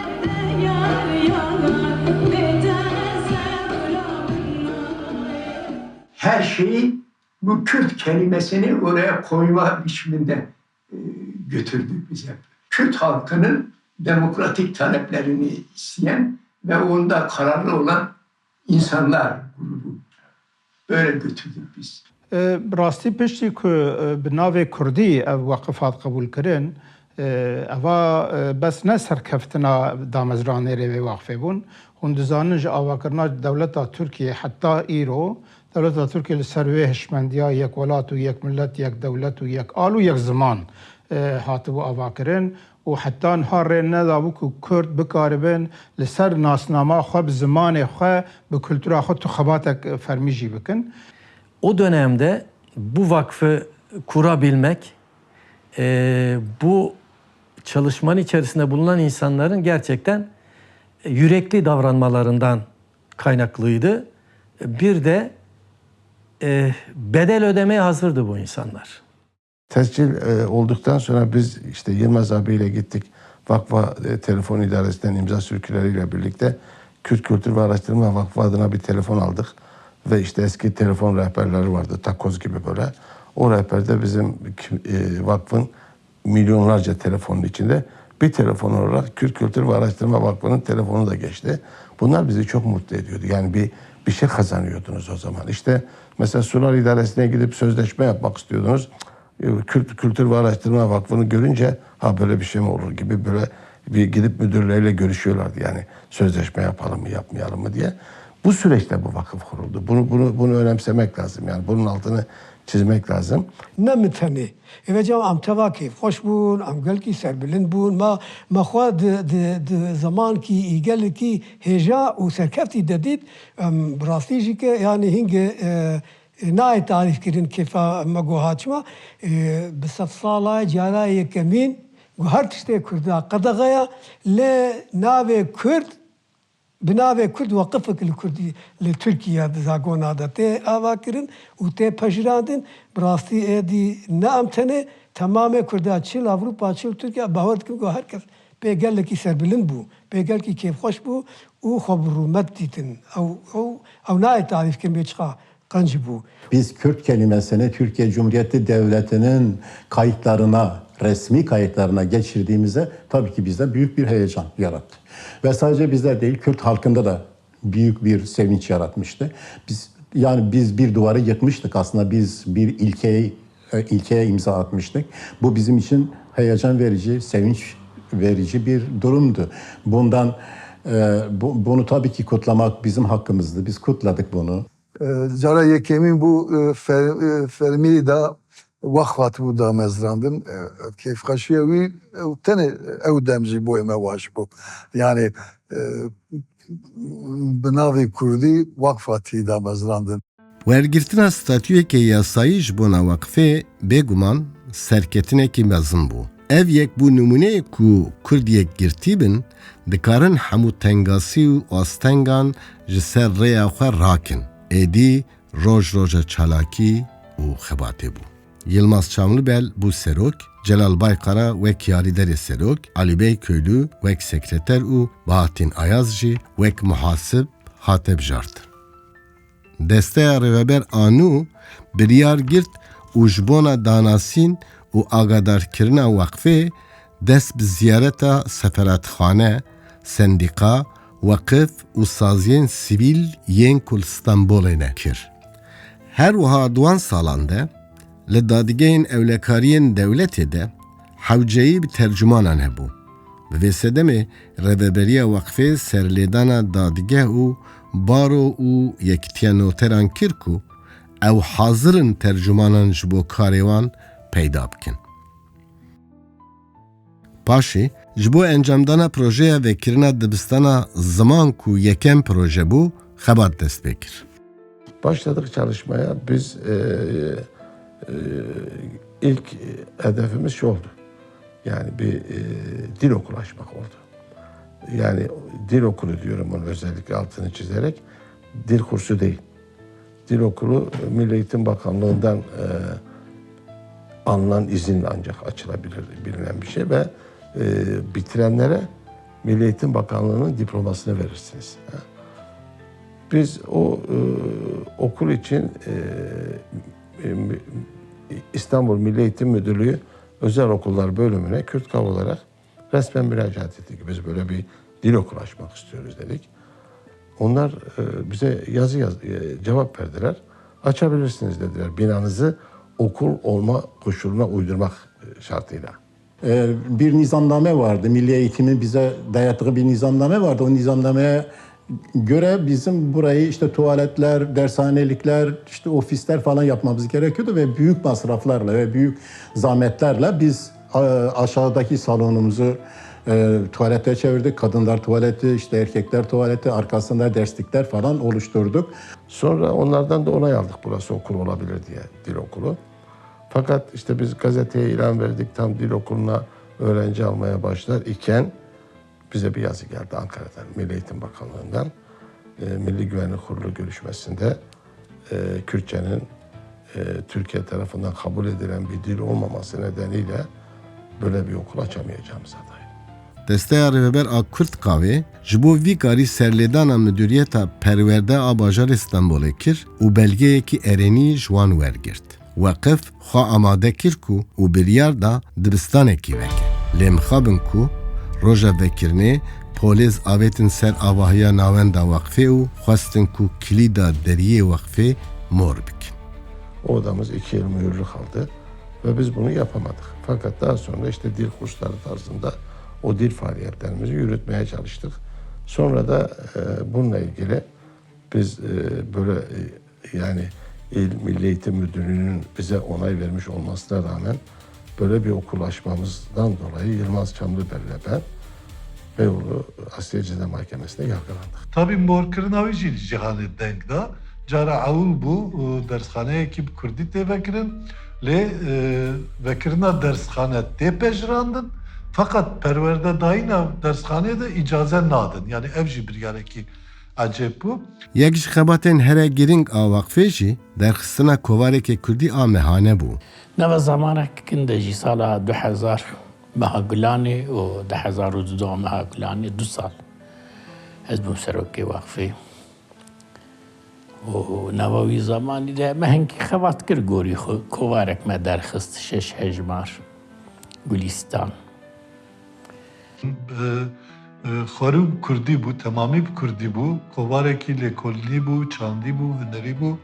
Her şeyi bu Kürt kelimesini oraya koyma biçiminde e, götürdü bize. Kürt halkının demokratik taleplerini isteyen ve onda kararlı olan insanlar grubu. Böyle götürdük biz. Bi rastî piştî ku bi navê Kurdî ev weqif hat qebûlkirin, eva bes ne serkeftina damezranêrê vê wexfê bûn. Hûn dizanin ji avakirina dewleta Tirkiyê heta îro, dewleta Tirkiyê li ser wê hişmendiya yek welat û yek milet, yek dewlet û yek al û yek ziman hatibû avakirin. û heta niha rê nedabû ku Kurd bikaribin li ser nasnama xwe, bi zimanê xwe, bi kultura xwe tu xebatek fermî jî bikin. O dönemde bu vakfı kurabilmek, e, bu çalışmanın içerisinde bulunan insanların gerçekten yürekli davranmalarından kaynaklıydı. Bir de e, bedel ödemeye hazırdı bu insanlar. Tescil e, olduktan sonra biz işte Yılmaz abiyle gittik. Vakfa e, telefon idaresinden imza sürküleriyle birlikte Kürt Kültür ve Araştırma Vakfı adına bir telefon aldık. Ve işte eski telefon rehberleri vardı, takoz gibi böyle. O rehberde bizim e, vakfın milyonlarca telefonun içinde bir telefon olarak Kürt Kültür ve Araştırma Vakfı'nın telefonu da geçti. Bunlar bizi çok mutlu ediyordu. Yani bir bir şey kazanıyordunuz o zaman. İşte mesela sular idaresine gidip sözleşme yapmak istiyordunuz. E, Kürt, Kültür ve Araştırma Vakfı'nı görünce ha böyle bir şey mi olur gibi böyle bir gidip müdürleriyle görüşüyorlardı yani sözleşme yapalım mı yapmayalım mı diye. Bu süreçte bu vakıf kuruldu. Bunu bunu bunu önemsemek lazım. Yani bunun altını çizmek lazım. Ne min tenê. Êveca em teva kêfxweş bûn, em gelkî serbilind bûn. Me me xwe di di di zemankî gelekî hêja û serkeftî de dît. Em bi rastî jî ke yanî hingê e, e, nayê tarîfkirin kêfa me got ha çima. E, bi sedsala cara yekemîn ku her tiştê Kurda qedexe ye, lê navê Kurd bi navê Kurd weqifek li Kurdî li Tirkiye di zagona de tê avakirin û tê pejirandin. Bi rastî êdî ne em tenê, temamê Kurda çi li Ewropa çi li Tirkiye, bawer dikim ku her kes pê gelekî serbilind bû, pê gelekî kêfxweş bû û xwe bi rûmet dîtin. Ew ew ew nayê tarîfkirin bê çiqa qenc bû. Biz Kürt kelimesini Türkiye Cumhuriyeti Devleti'nin kayıtlarına, resmi kayıtlarına geçirdiğimizde tabii ki bizde büyük bir heyecan yarattı. Ve sadece bizde değil, Kürt halkında da büyük bir sevinç yaratmıştı. Biz yani biz bir duvarı yıkmıştık aslında, biz bir ilkeyi e, ilkeye imza atmıştık. Bu bizim için heyecan verici, sevinç verici bir durumdu. Bundan e, bu, bunu tabii ki kutlamak bizim hakkımızdı. Biz kutladık bunu. E, cara yekemîn bû e, fer, e, fermî de wext hatibû damezrandin. E, kêfxweşiya wî e, tenê ew dem jî bo me waş bû. Yani e, bi navê Kurdî wext hatî damezrandin. Wergirtina statuyeke yasayî ji bona weqfê bêguman serketinekî mezin bû. Ev yek bû nimûneyê ku Kurd yekgirtî bin, dikarin hemû tengasî û astengan ji ser rêya xwe rakin. Êdî roj roja çalakî û xebatê bû. Yilmaz Çamlibel bû serok, Celal Baykara wek yarîderê serok, Alî Bey Köylü wek sekreter û Bahattin Ayaz jî wek muhasib hate bijartin. Desteya Rêveber a nû biryar girt û ji bona danasîn û agadarkirina weqfê dest bi ziyareta seferatxane, sendîqa, weqif û saziyên sivîl yên ku li Stenbolê ne kir. Her wiha di wan salan de li dadgehên ewlekariyên dewletê de hewceyî bi tercumanan hebû. Bi vê sedemê rêveberiya weqfê serlêdana dadgeh û baro û yekitiya noteran kir ku ew hazir in tercumanan ji bo karê wan peyda bikin. Paşê Ji bo encamdana projeya vekirina dibistana Ziman ku yekem proje bû, xebat dest pê kir. Başladık çalışmaya. Biz e, e, ilk hedefimiz şu oldu. Yani bir e, dil okulu açmak oldu. Yani dil okulu diyorum bunu özellikle altını çizerek. Dil kursu değil. Dil okulu Milli Eğitim Bakanlığı'ndan e, alınan izinle ancak açılabilir bilinen bir şey ve e, bitirenlere Milli Eğitim Bakanlığı'nın diplomasını verirsiniz. Biz o e, okul için e, e, İstanbul Milli Eğitim Müdürlüğü Özel Okullar Bölümüne Kürt Kav olarak resmen müracaat ettik. Biz böyle bir dil okulu açmak istiyoruz dedik. Onlar e, bize yazı yaz, e, cevap verdiler. Açabilirsiniz dediler binanızı okul olma koşuluna uydurmak e, şartıyla. E, bir nizamname vardı. Milli Eğitim'in bize dayattığı bir nizamname vardı. O nizamnameye göre bizim burayı işte tuvaletler, dershanelikler, işte ofisler falan yapmamız gerekiyordu ve büyük masraflarla ve büyük zahmetlerle biz e, aşağıdaki salonumuzu e, tuvalete çevirdik. Kadınlar tuvaleti, işte erkekler tuvaleti, arkasında derslikler falan oluşturduk. Sonra onlardan da onay aldık burası okul olabilir diye, dil okulu. Fakat işte biz gazeteye ilan verdik, tam dil okuluna öğrenci almaya başlar iken bize bir yazı geldi Ankara'dan, Milli Eğitim Bakanlığı'ndan. E, Milli Güvenlik Kurulu görüşmesinde e, Kürtçenin e, Türkiye tarafından kabul edilen bir dil olmaması nedeniyle böyle bir okul açamayacağımıza dair. Desteya Rêveber a Kurd Kavê ji bo vî karî serlêdana Midûriyeta Perwerde a Bajarê Stenbolê kir û belgeyekî erênî ji wan wergirt. Weqif xwe amade kir ku û biryar da dibistanekî veke. Lê mixabin ku roja vekirinê polêz avêtin ser avahiya navenda weqfê û xwestin ku kilîda deriyê weqfê mor bikin. O odamız iki yıl mühürlü kaldı ve biz bunu yapamadık. Fakat daha sonra işte dil kursları tarzında o dil faaliyetlerimizi yürütmeye çalıştık. Sonra da e, bununla ilgili biz e, böyle e, yani İl Milli Eğitim Müdürlüğü'nün bize onay vermiş olmasına rağmen böyle bir okul açmamızdan dolayı Yılmaz Çamlıbel ile ben Beyoğlu Asliye Ceza Mahkemesi'nde yargılandık. Tabi morkirina wî jî li cîhanê deng da. Cara ewil bû û dersxaneyekî bi kurdî tê vekirin. Lê e, vekirina dersxane tê pejirandin. Feqet perwerdedayîna dersxanê de îcaze nadin. Yani ev jî biryarekî ecêb bû. Yek ji xebatên here girîng a weqfê jî derxistina kovarekê kurdî a mehane bû. Nava zamanek kin de jî sala du hezar meha Gulanê û du hezar û dudu meha Gulanê du sal ez bûm serokê wexfê. Û nava wî zamanî de me hinkî xebat kir gorî xwe. Kovarek me derxist şeş hejmar Gulîstan. Xwerû bi kurdî bû, temamî bi kurdî bû, kovarekî lêkolînî bû, çandî bû, hunerî bû,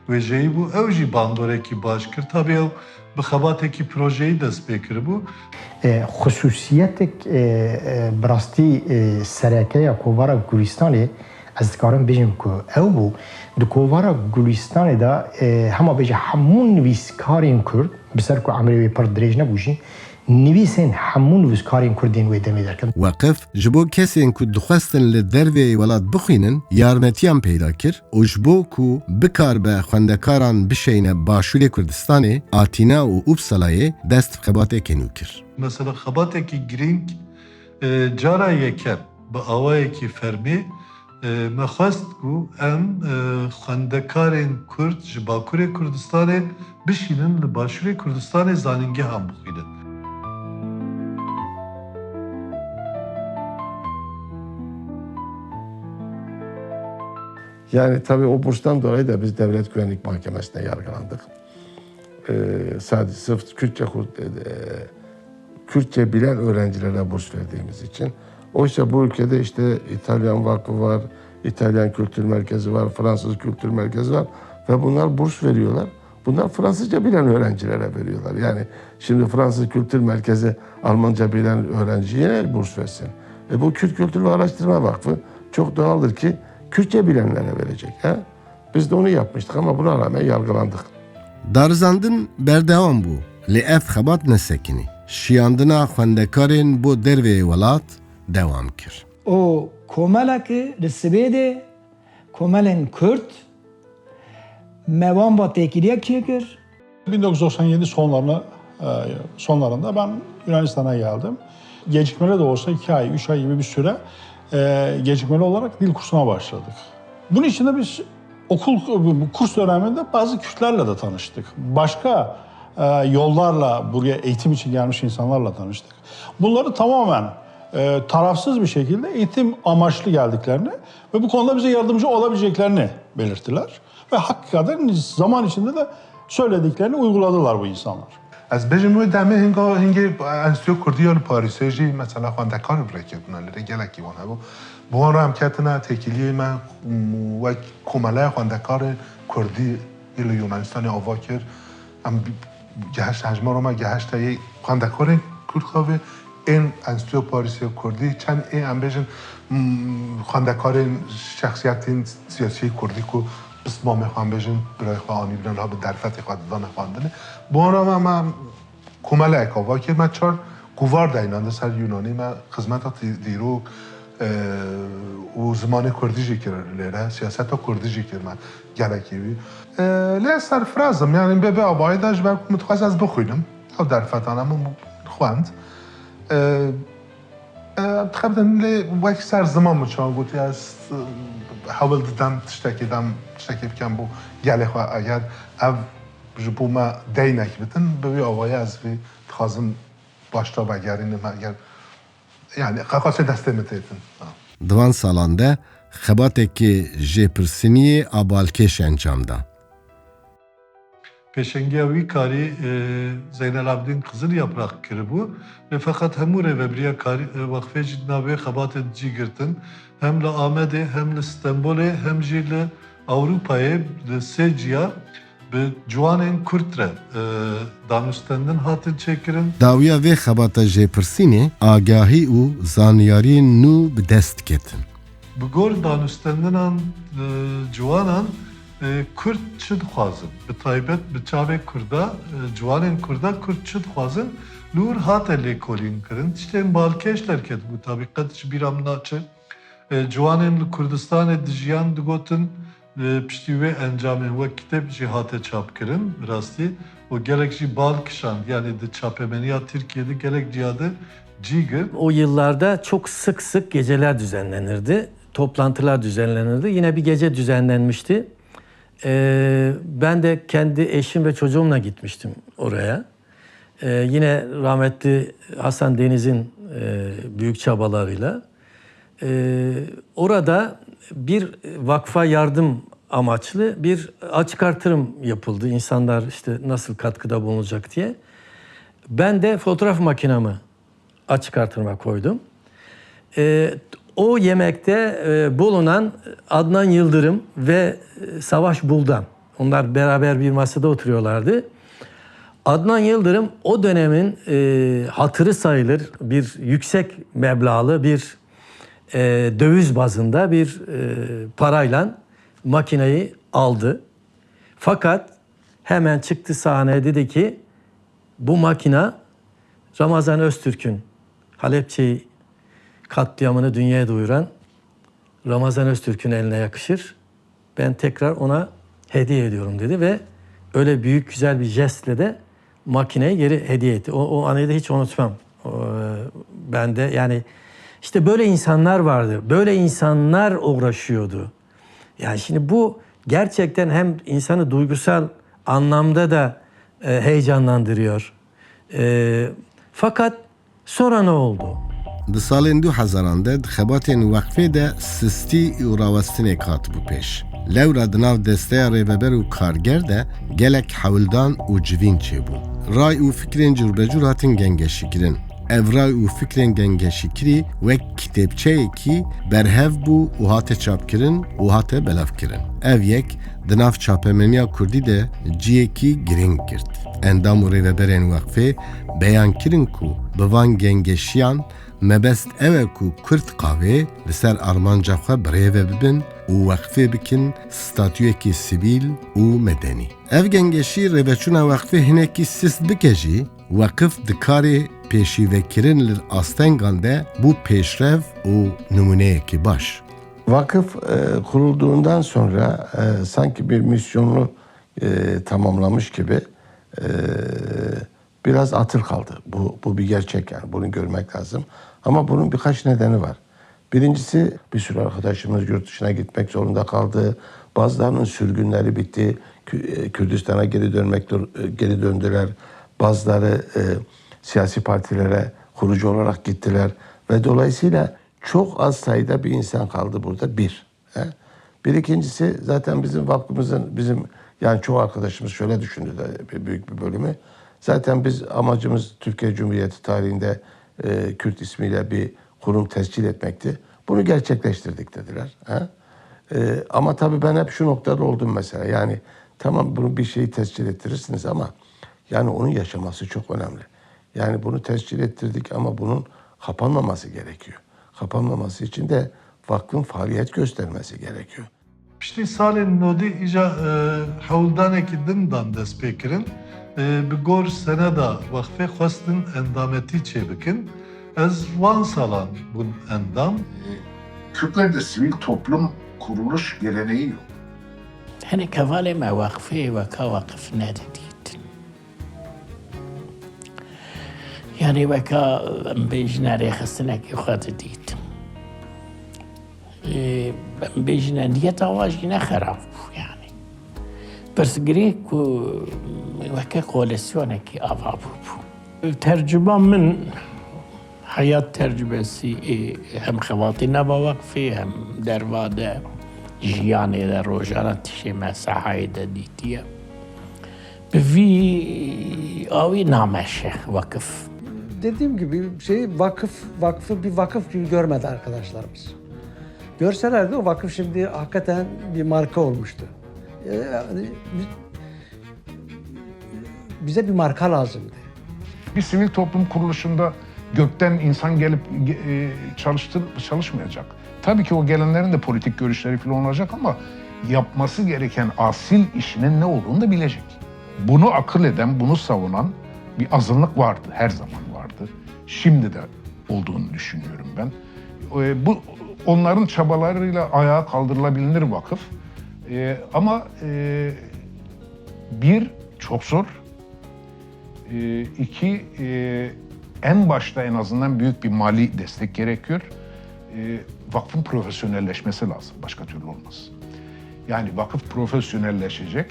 wêjeyî bû. Ew jî bandorekî baş kir. Tabî ew bi xebatekî projeyî dest pê kiribû. Xisûsiyetek bi rastî sereke ya kovara Gulîstanê ez dikarim bêjim ku ew bû. Di kovara Gulîstanê de hema bêje hemû nivîskarên kurd, bi ser ku emrê wê pir dirêj nebû jî, nivîsên hemû nivîskarên kurd ên wê demê derketin. Weqif ji bo kesên ku dixwestin li derveyê welat bixwînin yarmetiyan peyda kir û ji bo ku bikaribe xwendekaran bişeyne Başûrê Kurdistanê, Atîna û Uppsalayê dest bi xebateke nû kir. Mesela xebatekî girîng e, cara yekem bi awayekî fermî E, me xwest ku em e, xwendekarên Kurd ji Bakurê Kurdistanê bişînin li Başûrê Kurdistanê zanîngehan bixwînin. Yani tabii o burstan dolayı da biz Devlet Güvenlik Mahkemesi'ne yargılandık. E, sadece sırf Kürtçe kur- e, Kürtçe bilen öğrencilere burs verdiğimiz için. Oysa bu ülkede işte İtalyan Vakfı var, İtalyan Kültür Merkezi var, Fransız Kültür Merkezi var ve bunlar burs veriyorlar. Bunlar Fransızca bilen öğrencilere veriyorlar. Yani şimdi Fransız Kültür Merkezi Almanca bilen öğrenciye ne burs versin? E bu Kürt Kültür ve Araştırma Vakfı çok doğaldır ki Kürtçe bilenlere verecek. He? Biz de onu yapmıştık ama buna rağmen yargılandık. Darizandin berdewam bû, lê ev xebat nesekinî. şiyandina xwendekarên bo derveyê welat dewam kir. O komelekê li Sibêdê komelên Kurd me wan ba têkiliyek çêkir. bin dokuz yüz doksan yedi sonlarına, e, sonlarında ben Yunanistan'a geldim. Gecikmeli de olsa iki ay, üç ay gibi bir süre e, gecikmeli olarak dil kursuna başladık. Bunun içinde biz okul, bu kurs döneminde bazı Kürtlerle de tanıştık. Başka e, yollarla buraya eğitim için gelmiş insanlarla tanıştık. Bunları tamamen e, tarafsız bir şekilde eğitim amaçlı geldiklerini ve bu konuda bize yardımcı olabileceklerini belirttiler. Ve hakikaten zaman içinde de söylediklerini uyguladılar bu insanlar. Ez bêjim wê demê hinga hingê Enstîtuya Kurdî ya li Parîsê jî mesela xwendekar bi rê ketibûne, lê rê gelekî wan hebû. Bi wan re em ketine têkiliyê me, wek komeleya xwendekarên Kurdî yê li Yunanistanê ava kir. Em gehişt, hejmara me gehişte yê xwendekarên Kurd xwe vê ên Enstîtuya Parîsê ya Kurdî, çend ê em bêjin, mm, xwendekarên şexsiyetên siyasî Kurdî ku pismamê xwe em bêjin, birayê xwe anîbîne niha bi derfetê xwe didane xwendinê. Bi wan re me, me komeleyek ava kir, me çar kovar deynan di ser Yunanî, me xizmeta tî-, dîrok, e, û zimanê Kurdî jî kir lêre, siyaseta Kurdî jî kir me gelekî wî. E, lê ez serfiraz im, yanî bê, bê avayî de ji ber ku min dixwest ez bixwînim. Ew derfetane min xwend. E, e, dixebitin lê wek ser ziman min çawa gotî, ez, e, hewl didim tiştekê dem, tiştekê bikem bo gelê xwe. Eger ev ji bo me deynek bitin, bi wî avayî ez vê dixwazim başta vegerînim, eger, yanî, qeqaşê destê min têtin. Ha. Di van salan de xebatekê jêpirsîniyê a balkêş encam da. Pêşengiya wî karî, e, Zeynel Abidîn Qizilyapraq kiribû. Lê feqet hemû rêvebiriya karî, e, wexfê jî di nav wê xebatê de cî girtin. Hem li Amedê, hem li Stenbolê, hem jî li Ewropayê, li sê ciya bi ciwanên Kurd re, e, danûstendin hatin çêkirin. Dawiya vê xebata jêpirsînê agahî û zanyariyên nû bi dest ketin. Bi gor danûstendinan, e, ciwanan, e, Kurd çi dixwazin? Bi taybet bi çavê Kurda, e, ciwanên Kurda Kurd çi dixwazin? Li wir hate lêkolînkirin. Tiştên balkêş derketibû, tabî qet ji bîra min naçe. E, ciwanên li Kurdistanê dijiyan digotin, e, piştî wê encamên wek kitêb jî hate çapkirin, bi rastî, û gelek jî bal kişand, yanî di çapemeniya Tirkiyê de gelek ciya de cî girt. O yıllarda çok sık sık geceler düzenlenirdi, toplantılar düzenlenirdi. Yine bir gece düzenlenmişti. E, ben de kendi eşim ve çocuğumla gitmiştim oraya. Ee, yine rahmetli Hasan Deniz'in, e, büyük çabalarıyla, e, orada bir vakfa yardım amaçlı bir açık artırım yapıldı. İnsanlar işte nasıl katkıda bulunacak diye. Ben de fotoğraf makinamı açık artırıma koydum. E, o yemekte, e, bulunan Adnan Yıldırım ve, e, Savaş Buldan, onlar beraber bir masada oturuyorlardı. Adnan Yıldırım o dönemin, e, hatırı sayılır bir yüksek meblağlı bir, e, döviz bazında bir, e, parayla makineyi aldı. Fakat hemen çıktı sahneye, dedi ki, bu makina Ramazan Öztürk'ün, Halepçe katliamını dünyaya duyuran Ramazan Öztürk'ün eline yakışır. Ben tekrar ona hediye ediyorum, dedi ve öyle büyük, güzel bir jestle de makineyi geri hediye etti. O, o anıyı da hiç unutmam. O, e, ben de, yani, işte böyle insanlar vardı. Böyle insanlar uğraşıyordu. Yani şimdi bu gerçekten hem insanı duygusal anlamda da, e, heyecanlandırıyor. E, fakat sonra ne oldu? Di salên du hezaran de di xebatên wexfê de sistî û rawestinêk hatibû pêş. Lewra di nav desteya rêveber û karger de gelek hewldan û civîn çêbû. Ray û fikrên curbecûr hatin gengeşîkirin. Ev ray û fikrên gengeşîkirî wek kitêbçeyekî berhev bû û hate çapkirin û hate belavkirin. Ev yek di nav çapemeniya kurdî de ciyekî girîng girt. Endam û rêveberên wexfê beyan kirin ku bi van gengeşiyan mebest ew e ku Kurd qavê li ser armanca xwe bi rê ve bibin û wexfê bikin statuyekî sivîl û medenî. Ev gengeşî rêveçûna wexfê hinekî sist bike jî, Weqif di karê pêşîvekirin li astengan de bû pêşrev û nimûneyekî baş. Vakıf e, kurulduğundan sonra e, sanki bir misyonunu e, tamamlamış gibi e, biraz atıl kaldı. Bu, bu bir gerçek yani, bunu görmek lazım. Ama bunun birkaç nedeni var. Birincisi, bir sürü arkadaşımız yurt dışına gitmek zorunda kaldı. Bazılarının sürgünleri bitti. Kü- e, Kürdistan'a geri dönmek dur- e, geri döndüler. Bazıları e, siyasi partilere kurucu olarak gittiler ve dolayısıyla çok az sayıda bir insan kaldı burada. Bir. He? Bir ikincisi, zaten bizim vakfımızın, bizim yani çoğu arkadaşımız şöyle düşündü de, bir büyük bir bölümü. Zaten biz, amacımız Türkiye Cumhuriyeti tarihinde e, Kürt ismiyle bir kurum tescil etmekti. Bunu gerçekleştirdik dediler. He? E, ama tabii ben hep şu noktada oldum mesela. Yani tamam, bunu, bir şeyi tescil ettirirsiniz ama yani onun yaşaması çok önemli. Yani bunu tescil ettirdik ama bunun kapanmaması gerekiyor. Kapanmaması için de vakfın faaliyet göstermesi gerekiyor. Piştî salên nodî îja e, hewldanekî din dan destpêkirin. E, bi gor seneda wexfê xwestin endametî çêbikin. Ez wan salan bûn endam. Kürtlerde sivil toplum kuruluş geleneği yok. Hinek hevalê me wexfê weka waqif nedidîtin. Yanî weka em bêjine rêxistinekî xwe didît. Ê, em bêjine niyeta wa jî ne xerab bû yanî. Pirsgirêk ku weke koalisyonekî ava bûbû. Tercuma min, heyat tercumesî ê hem xebatî nava wexfê hem derva de jiyanê de rojane tiştê me sehayê de dîtiye. Bi vî awî nameşe vakıf. Dediğim gibi şey, vakıf, vakfı bir vakıf gibi görmedi arkadaşlarımız. Görselerdi o vakıf şimdi hakikaten bir marka olmuştu. E, yani, bi- bize bir marka lazımdı. Bir sivil toplum kuruluşunda gökten insan gelip e, çalıştır, çalışmayacak. Tabii ki o gelenlerin de politik görüşleri falan olacak ama yapması gereken asil işinin ne olduğunu da bilecek. Bunu akıl eden, bunu savunan bir azınlık vardı, her zaman vardı. Şimdi de olduğunu düşünüyorum ben. E, bu onların çabalarıyla ayağa kaldırılabilir vakıf. E, ama e, bir, çok zor. E, iki, e, en başta en azından büyük bir mali destek gerekiyor. E, vakfın profesyonelleşmesi lazım. Başka türlü olmaz. Yani vakıf profesyonelleşecek.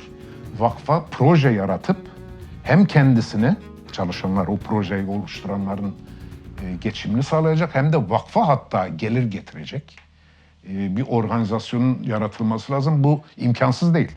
Vakfa proje yaratıp hem kendisini, çalışanlar, o projeyi oluşturanların e, geçimini sağlayacak hem de vakfa hatta gelir getirecek e, bir organizasyonun yaratılması lazım. Bu imkansız değil.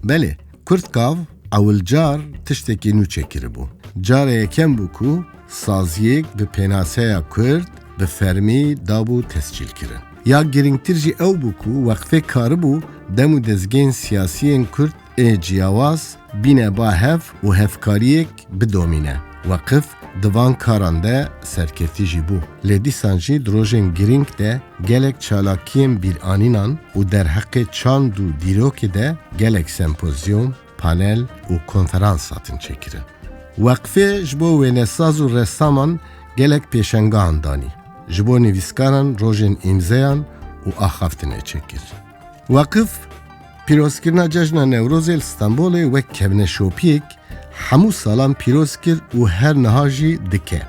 Belê, Kurdkav ewilcar tiştekî nû çêkiribû. Cara yekem bû ku saziyek bi pênaseya Kurd bi fermî dabû tescîlkirin. Ya girîngtir jî ew bû ku weqfê karibû dem û dezgehên siyasî yên Kurd ê ciyawaz bîne ba hev û hevkariyek bidomîne. Weqif di van karan de serketî jî bû. Lê dîsan jî di rojên girîng de gelek çalakiyên bîranînan û derheqê çand û dîrokê de gelek sempozyum, panel û konferans hatin çêkirin. Weqfê ji bo wênesaz û ressaman gelek pêşengehan danî. Ji bo nivîskaran rojên îmzeyan û axaftinê çêkir. Weqif pîrozkirina Cejna Newrozê li Stenbolê wek kevneşopiyek hemû salan pîroz kir û her niha jî dike.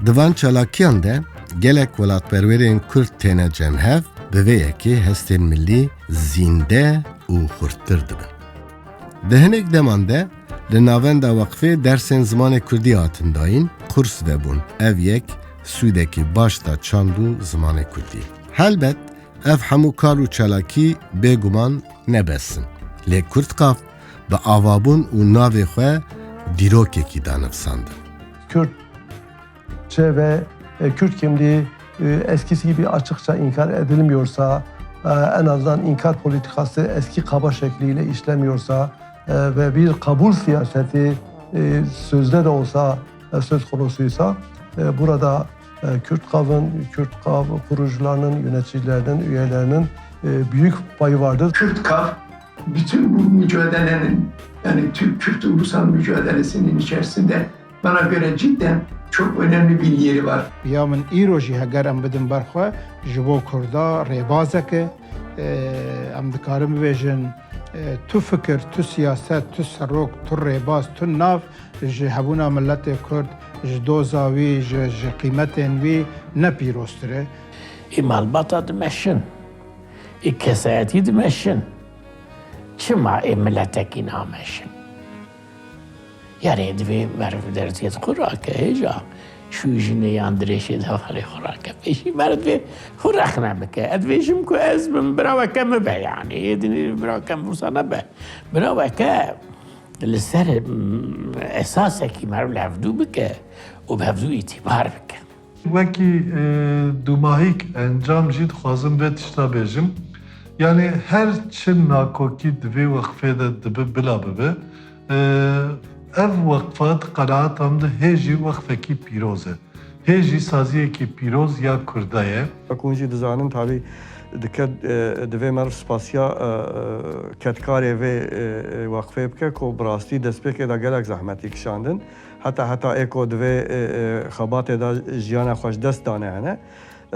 Di van çalakiyan de gelek welatperwerên Kurd têne cem hev, bi vê yekê hestên milî zînde û xurttir dibin. Di hinek deman de li navenda weqfê dersên zimanê kurdî hatin dayîn, qurs vebûn. Ev yek sûdekî baş da çand û zimanê kurdî. Helbet, ev hemû kar û çalakî bêguman ne bes in. Lê Kurdkav bi avabûn û navê xwe dîrokekî da nivîsandin. Kürtçe ve e, Kürt kimliği e, eskisi gibi açıkça inkar edilmiyorsa, e, en azından inkar politikası eski kaba şekliyle işlemiyorsa e, ve bir kabul siyaseti e, sözde de olsa e, söz konusuysa, e, burada e, Kürt Kav'ın, Kürt Kav kurucularının, yöneticilerinin, üyelerinin e, büyük payı vardır. Kürt Kav bütün bu mücadelenin, yani Türk-Kürt ulusal mücadelesinin içerisinde Bana göre cidden çok önemli bir yeri var. Ya min îro jî heger em bidin ber xwe, ji bo Kurda rêbazek e. Em dikarin bibêjin, tu fikir, tu siyaset, tu serok, tu rêbaz, tu nav ji hebûna miletê Kurd, ji doza wî, ji, ji qîmetên wî ne pîroztir e. Ê malbata dimeşin, ê kesayetî dimeşin. Çima ê miletekî nameşin? Yanî divê meriv dersiyê xwe rake, hêja şûjinê yan dirêşê devalê xwe rake. Pêşî meriv divê xwe rexne bike. Ez dibêjim ku ez bim, bira weke min be, yanî ê dinê bira weke min wisa nebe. Bira weke li ser, mm, esasekî meriv li hevdû bike û bi hevdû îtîbar bike. Wekî, e, dûmahîk encam jî dixwazim vê tişta bêjim. Yanî her çi nakokî di vê weqfê de dibe bila bibe, e, ev weqfa di qenaeta min de hê jî weqfekî pîroz e. Hê jî saziyekî pîroz ya Kurda ye. Wek hûn jî dizanin, tabî dike, e, divê meriv spasiya, e, e, kedkarê vê, e, e, weqfê bike ku bi rastî destpêkê de gelek zehmetî kişandin. Heta heta ê ku di vê, e, e, xebatê de jiyana xwe ji dest dane hene,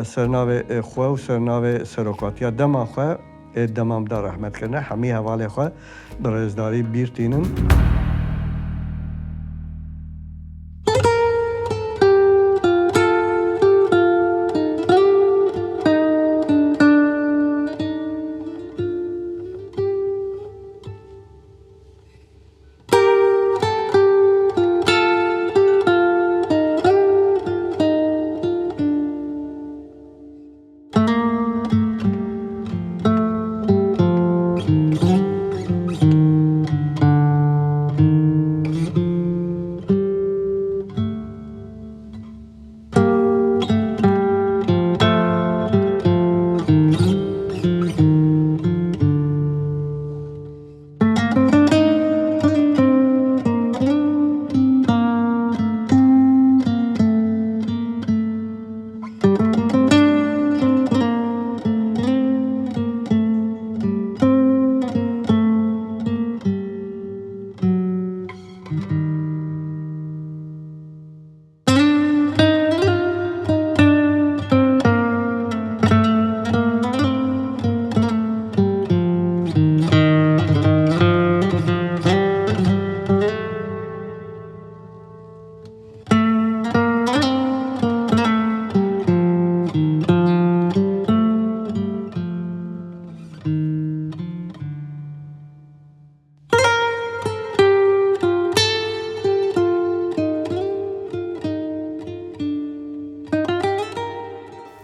ser navê, e, xwe û ser navê serokatiya dema xwe ê dema min de rehmet kirine, hemî hevalê xwe bi rêzdarî bîr tînin.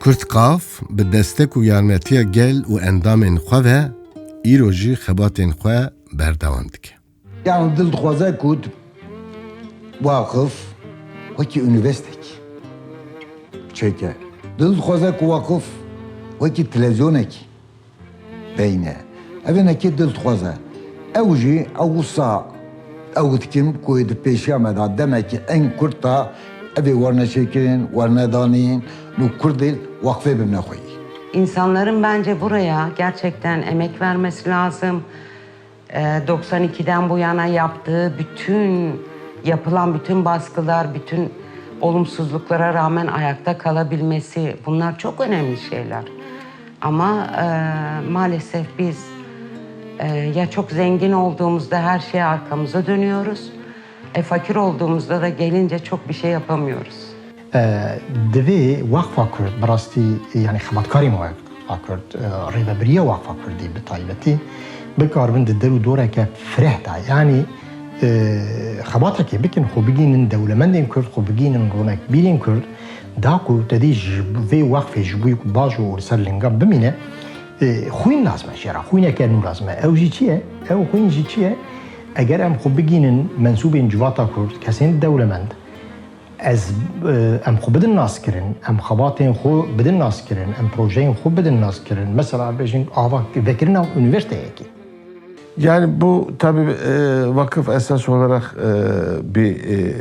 Kurdqaf bi destek û yarmetiya gel û endamên xwe ve îro jî xebatên xwe berdewam dike. Yani dil dixwaze ku waqif wekî unîversîtek çêke. Dil dixwaze ku waqif wekî televîzyonekî beyne. Ev hinekî dil dixwaze. Ew jî ew wisa ew dikim ku di pêşiya me de demekî en kurt de ev ê werne çêkirin, werne danîn, nû kurdê waqfê bimne xweyî. İnsanların bence buraya gerçekten emek vermesi lazım. Ee, doksan ikiden bu yana yaptığı bütün, yapılan bütün baskılar, bütün olumsuzluklara rağmen ayakta kalabilmesi, bunlar çok önemli şeyler. Ama, e, maalesef biz, e, ya çok zengin olduğumuzda her şeye arkamıza dönüyoruz, e, fakir olduğumuzda da gelince çok bir şey yapamıyoruz. Divê Waqfa Kurd, bi rastî, yanî xebatkarên Waqfa Kurd, rêvebiriya Waqfa Kurdî bi taybetî, bikaribin di der û doreke fireh de, yanî, xebatekê bikin, xwe bigînin dewlemendên Kurd, xwe bigînin ronekbîrên Kurd, da ku te dî ji vê wexfê ji bo ku baş û li ser lingan bimîne, xwîn lazim e jê re, xwîneke nû lazim e. Ew jî çi ye? Ew xwîn jî çi ye? Eger em xwe bigînin mensûbên civata Kurd, kesên dewlemend, Ez, e, em xwe bidin naskirin, em xebatên xwe bidin naskirin, em projeyên xwe bidin naskirin. Mesela bêjin ava vekirina unîversîteyekê. Yani bu tabii, e, vakıf esas olarak, e, bir, e,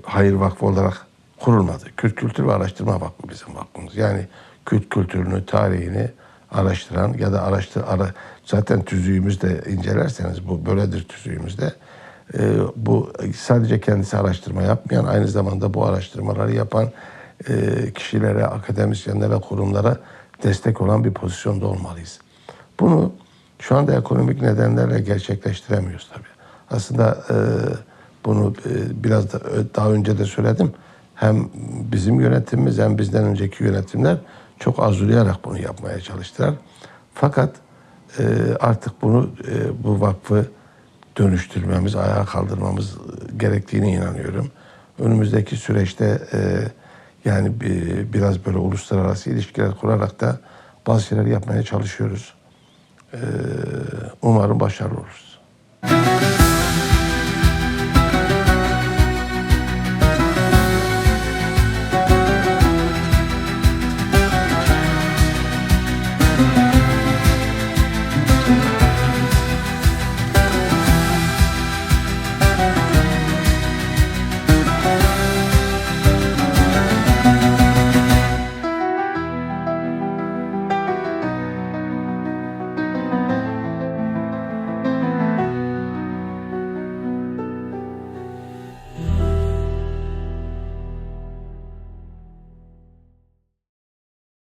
hayır vakfı olarak kurulmadı. Kürt Kültür ve Araştırma Vakfı bizim vakfımız. Yani Kürt kültürünü, tarihini araştıran ya da araştır-, ara-, zaten tüzüğümüzde incelerseniz bu böyledir tüzüğümüzde. e, bu sadece kendisi araştırma yapmayan, aynı zamanda bu araştırmaları yapan e, kişilere, akademisyenlere, kurumlara destek olan bir pozisyonda olmalıyız. Bunu şu anda ekonomik nedenlerle gerçekleştiremiyoruz tabii. Aslında e, bunu e, biraz da, daha önce de söyledim. Hem bizim yönetimimiz hem bizden önceki yönetimler çok arzulayarak bunu yapmaya çalıştılar. Fakat e, artık bunu e, bu vakfı dönüştürmemiz, ayağa kaldırmamız gerektiğine inanıyorum. Önümüzdeki süreçte e, yani bi- biraz böyle uluslararası ilişkiler kurarak da bazı şeyler yapmaya çalışıyoruz. E, Umarım başarılı oluruz.